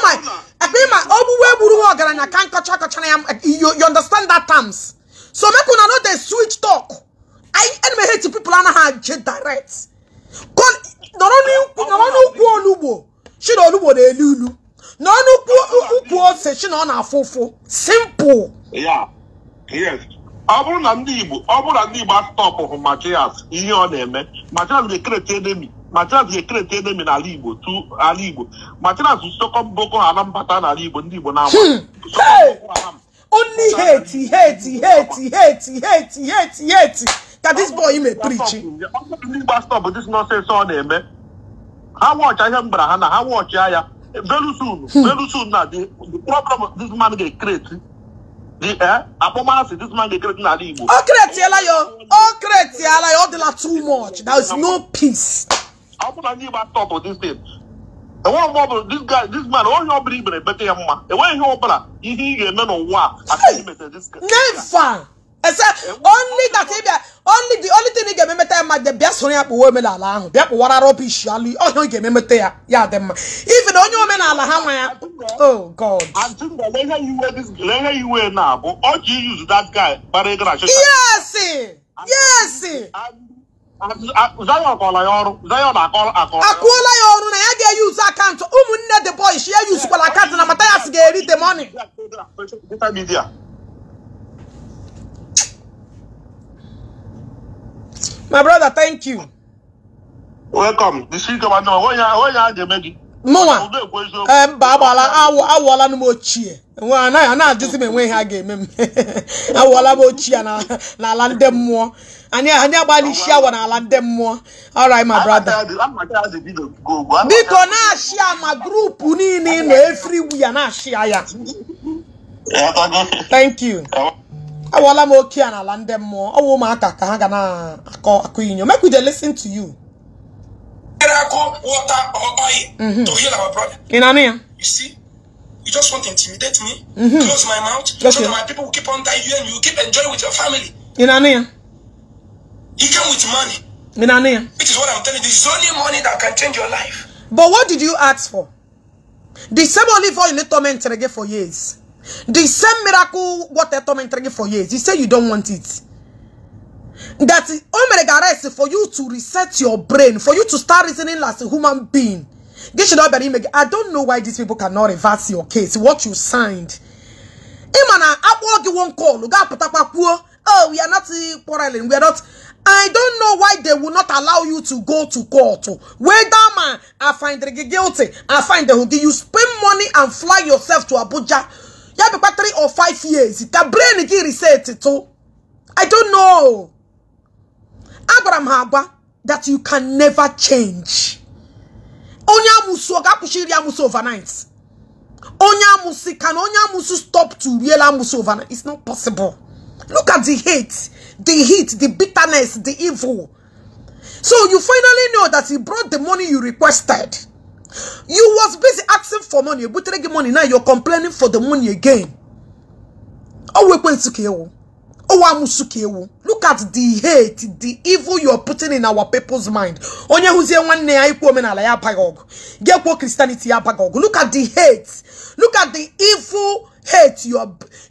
you understand that terms. So make una know the switch talk. I hate people and I jet direct. No simple. Yeah. Yes. Ndi Igbo stop of Mathias. Mathias the create enemy. Mathias the create enemy na Igbo to Igbo. Mathias is so come Boko Haram pattern na Igbo Ndi Igbo now. Only hate. That this boy may preach. Ndi Igbo stop this nonsense on him. How watch I am Brahana? How watch I? Very soon now the problem this man get create. This man get create na Igbo. They are too much. There is no peace. How could I need about top of this thing? And one more, this man, all your believe in better man. And when you open up, he a man of war. Never. Only the only thing he get me at the best one up Omenala. That what are rubbish. Oh, you get me there. Yeah, them. Even on your Omenala, oh God. I think the later you wear this, later you wear now, but all you use that guy, but yes. Zion call Zion Akola yoru na ya ga use account. Umunne the boy she use call account na Mathias ga read the money. My brother, thank you. Welcome. The speaker man no when ya dey make it. Mwa. Babala awala no mo chie. Na just me when ha ga mem. Awala mo chie na lande mo. Anya bali share na lande mo. All right, my brother. Because na share my group ni no everywhere na share ya. Thank you. Awala mo kia na lande mo. Owo ma aka ka ha ga na akọ make we dey listen to you. Water or oil to heal our brother. You see, you just want to intimidate me, close my mouth, so that my people will keep on dying you and you keep enjoying with your family. He came with money. Which is what I'm telling you. This is only money that can change your life. But what did you ask for? The same olive oil you torment for years. The same miracle water torment for years. You say you don't want it. That is Omega for you to reset your brain, for you to start reasoning as a human being. I don't know why these people cannot reverse your case. What you signed. Oh, we are not quarreling. We are not. I don't know why they will not allow you to go to court. Whether man, I find the guilty, I find the hoodie. You spend money and fly yourself to Abuja. You have about 3 or 5 years. The brain is reset it too. I don't know. Abraham Hagba, that you can never change. Onya musu oga pushiri amusu overnight. Onya musi can onya musu stop to real amusu overnight. It's not possible. Look at the hate, the heat, the bitterness, the evil. So you finally know that he brought the money you requested. You was busy asking for money, but money now you're complaining for the money again. Oh, we went to kill. Look at the hate, the evil you're putting in our people's mind. Onya huzie nwanne ya ikwu omenala ya pagog. Gekwo Christianity ya pagog. Look at the hate. Look at the evil hate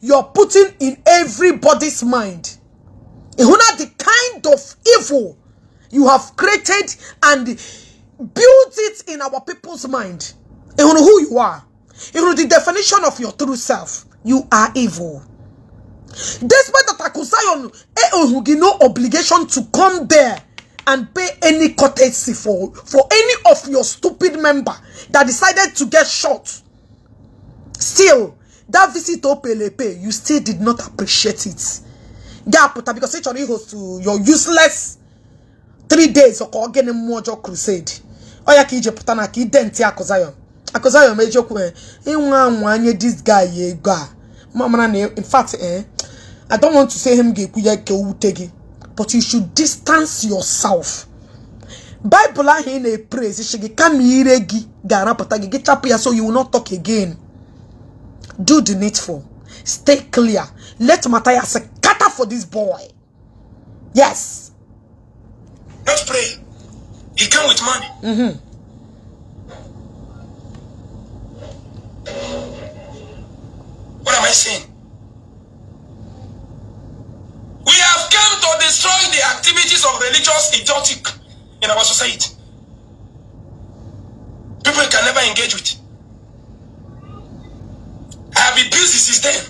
you're putting in everybody's mind. Ihuna the kind of evil you have created and built it in our people's mind. Ihuna who you are. Even the definition of your true self, you are evil. Despite that Akusayon, no obligation to come there and pay any courtesy for any of your stupid member that decided to get shot. Still, that visit to Pelepe, you still did not appreciate it. Because it's host to your useless 3 days of organic mojo crusade. Oya ki je putana ki denti Akusayon. Akusayon mejo kwe. This guy ye ga. In fact, I don't want to say him but you should distance yourself. Bible in a praise so you will not talk again. Do the needful. Stay clear. Let Mathias scatter for this boy. Yes. Let's pray. He came with money. What am I saying? We have come to destroy the activities of religious idiotic in our society. People can never engage with. I have been busy since then.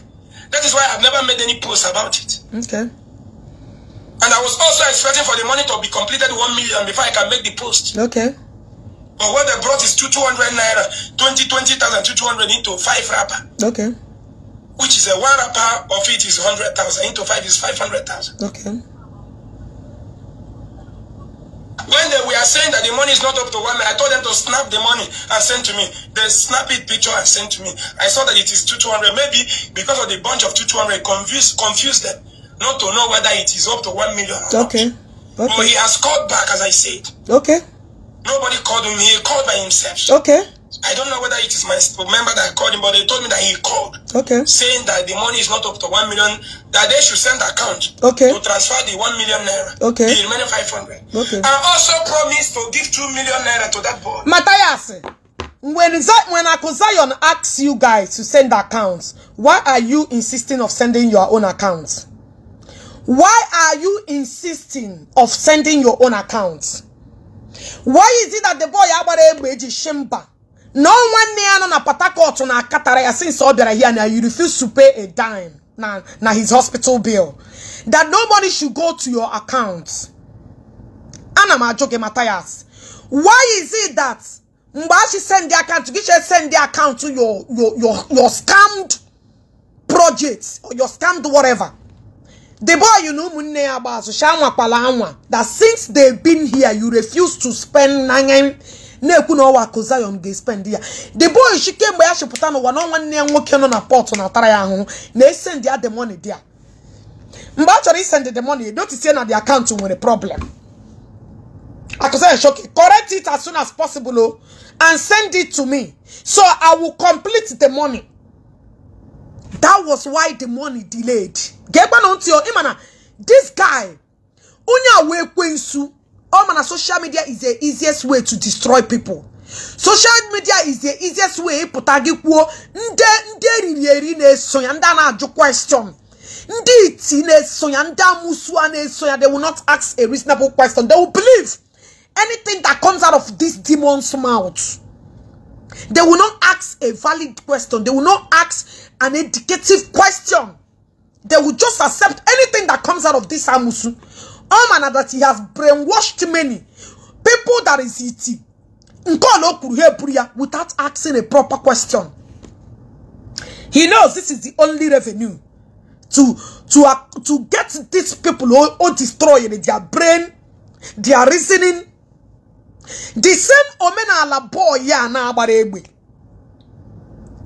That is why I have never made any post about it. Okay. And I was also expecting for the money to be completed 1 million before I can make the post. Okay. But what they brought is 200 naira, 20,000, 200 into 5 wrapper. Okay. Which is a 1 wrapper of it is 100,000, into 5 is 500,000. Okay. When they were saying that the money is not up to 1 million, I told them to snap the money and send to me. They snap it picture and send to me. I saw that it is 200. Maybe because of the bunch of 200 confused them not to know whether it is up to 1 million or okay. not. Okay. But he has called back, as I said. Okay. Nobody called him. He called by himself. Okay. I don't know whether it is my member that called him, but they told me that he called. Okay. Saying that the money is not up to 1 million, that they should send account okay. to transfer the 1 million naira. Okay. The remaining 500. Okay. And also promised to give 2 million naira to that boy. Mathias, when Akusayon asks you guys to send accounts, why are you insisting of sending your own accounts? Why are you insisting of sending your own accounts? Why is it that the boy Abare Shimba? No one near na Patakot na Attire since Obera here now you refuse to pay a dime na his hospital bill. That nobody should go to your accounts. Anama joke Mathias. Why is it that Mbashi send the account to send the account to your scammed projects or your scammed whatever? The boy you know munne abaso shanwa pala that since they've been here you refuse to spend nangem neku no wa Akusayon dey spend here. The boy she came by she put on one nwoke no na port na Attire ahụ na send the money there. Mba actually send the money don't see na the account with a problem. Akusayon shock correct it as soon as possible and send it to me so I will complete the money. That was why the money delayed. This guy, social media is the easiest way to destroy people. Social media is the easiest way they will not ask a reasonable question. They will believe anything that comes out of this demon's mouth. They will not ask a valid question. They will not ask an educative question. They will just accept anything that comes out of this Amusu. Omenala that he has brainwashed many people that is it without asking a proper question. He knows this is the only revenue to get these people all destroyed their brain, their reasoning. The same Omenala boy ya na abaregbe.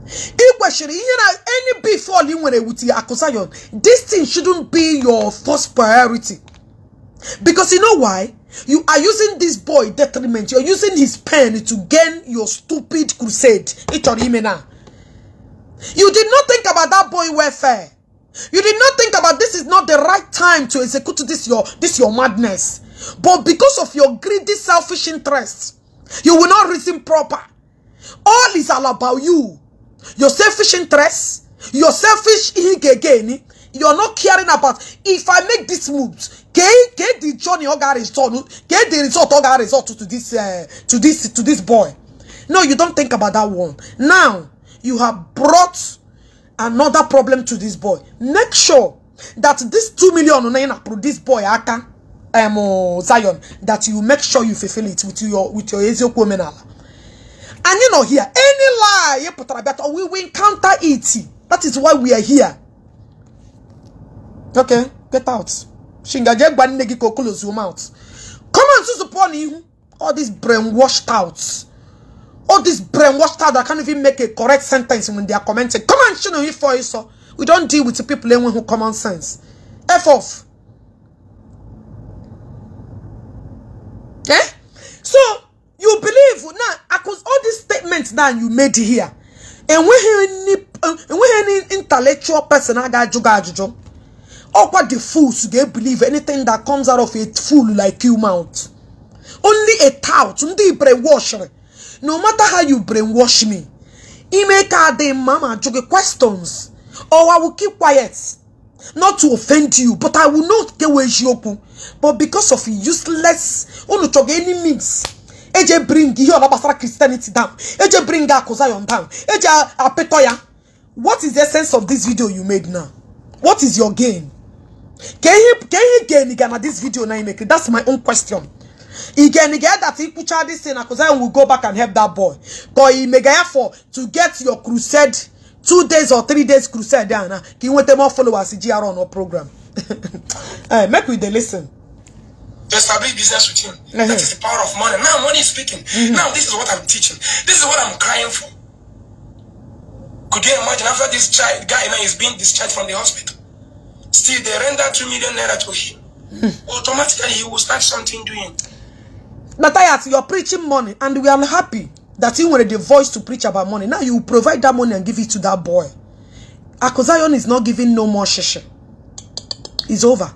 Any before you with Akusayon, this thing shouldn't be your first priority. Because you know why? You are using this boy detriment. You're using his pen to gain your stupid crusade. You did not think about that boy welfare. You did not think about this is not the right time to execute this your madness. But because of your greedy, selfish interests, you will not reason proper. All is all about you. Your selfish interests, your selfish again. You're not caring about if I make these moves. Get the journey get the result to this boy. No, you don't think about that one. Now you have brought another problem to this boy. Make sure that this 2 million on this boy Aka Zion, that you make sure you fulfill it with your Ezeaku Omenala. And you know here, any lie we will encounter it. That is why we are here. Okay, get out. Shingaje gbanegi ko close your mouth. Come on, to support you. All these brainwashed outs. All these brainwashed out that can't even make a correct sentence when they are commenting. Come on, you know, for you, so we don't deal with the people who have common sense. F off. Eh? So you believe now? Because all these statements that you made here, and when any intellectual person I got jugajujo, or what the fools they believe anything that comes out of a fool like you mouth. Only a tout, only brainwasher. No matter how you brainwash me, he make the mama joke questions, or I will keep quiet, not to offend you, but I will not get away you. But because of useless, only to any means, eje bring your Abasara Christianity down, eje bring Akosayon down, eje apetoya. What is the essence of this video you made now? What is your gain? Can you gain again this video now? You make it? That's my own question. He get that he put this thing because I will go back and help that boy. But he make effort to get your crusade 2 days or 3 days crusade down. Can you want more followers in GR on our program? Make we listen. To establish business with him. That is the power of money. Now money is speaking. Now this is what I'm teaching. This is what I'm crying for. Could you imagine after this guy now is being discharged from the hospital? Still they render 2 million naira to him. Automatically he will start something doing. Mathias, you're preaching money, and we are happy that you wanted the voice to preach about money. Now you provide that money and give it to that boy. Akosayon is not giving no more sheshe. It's over.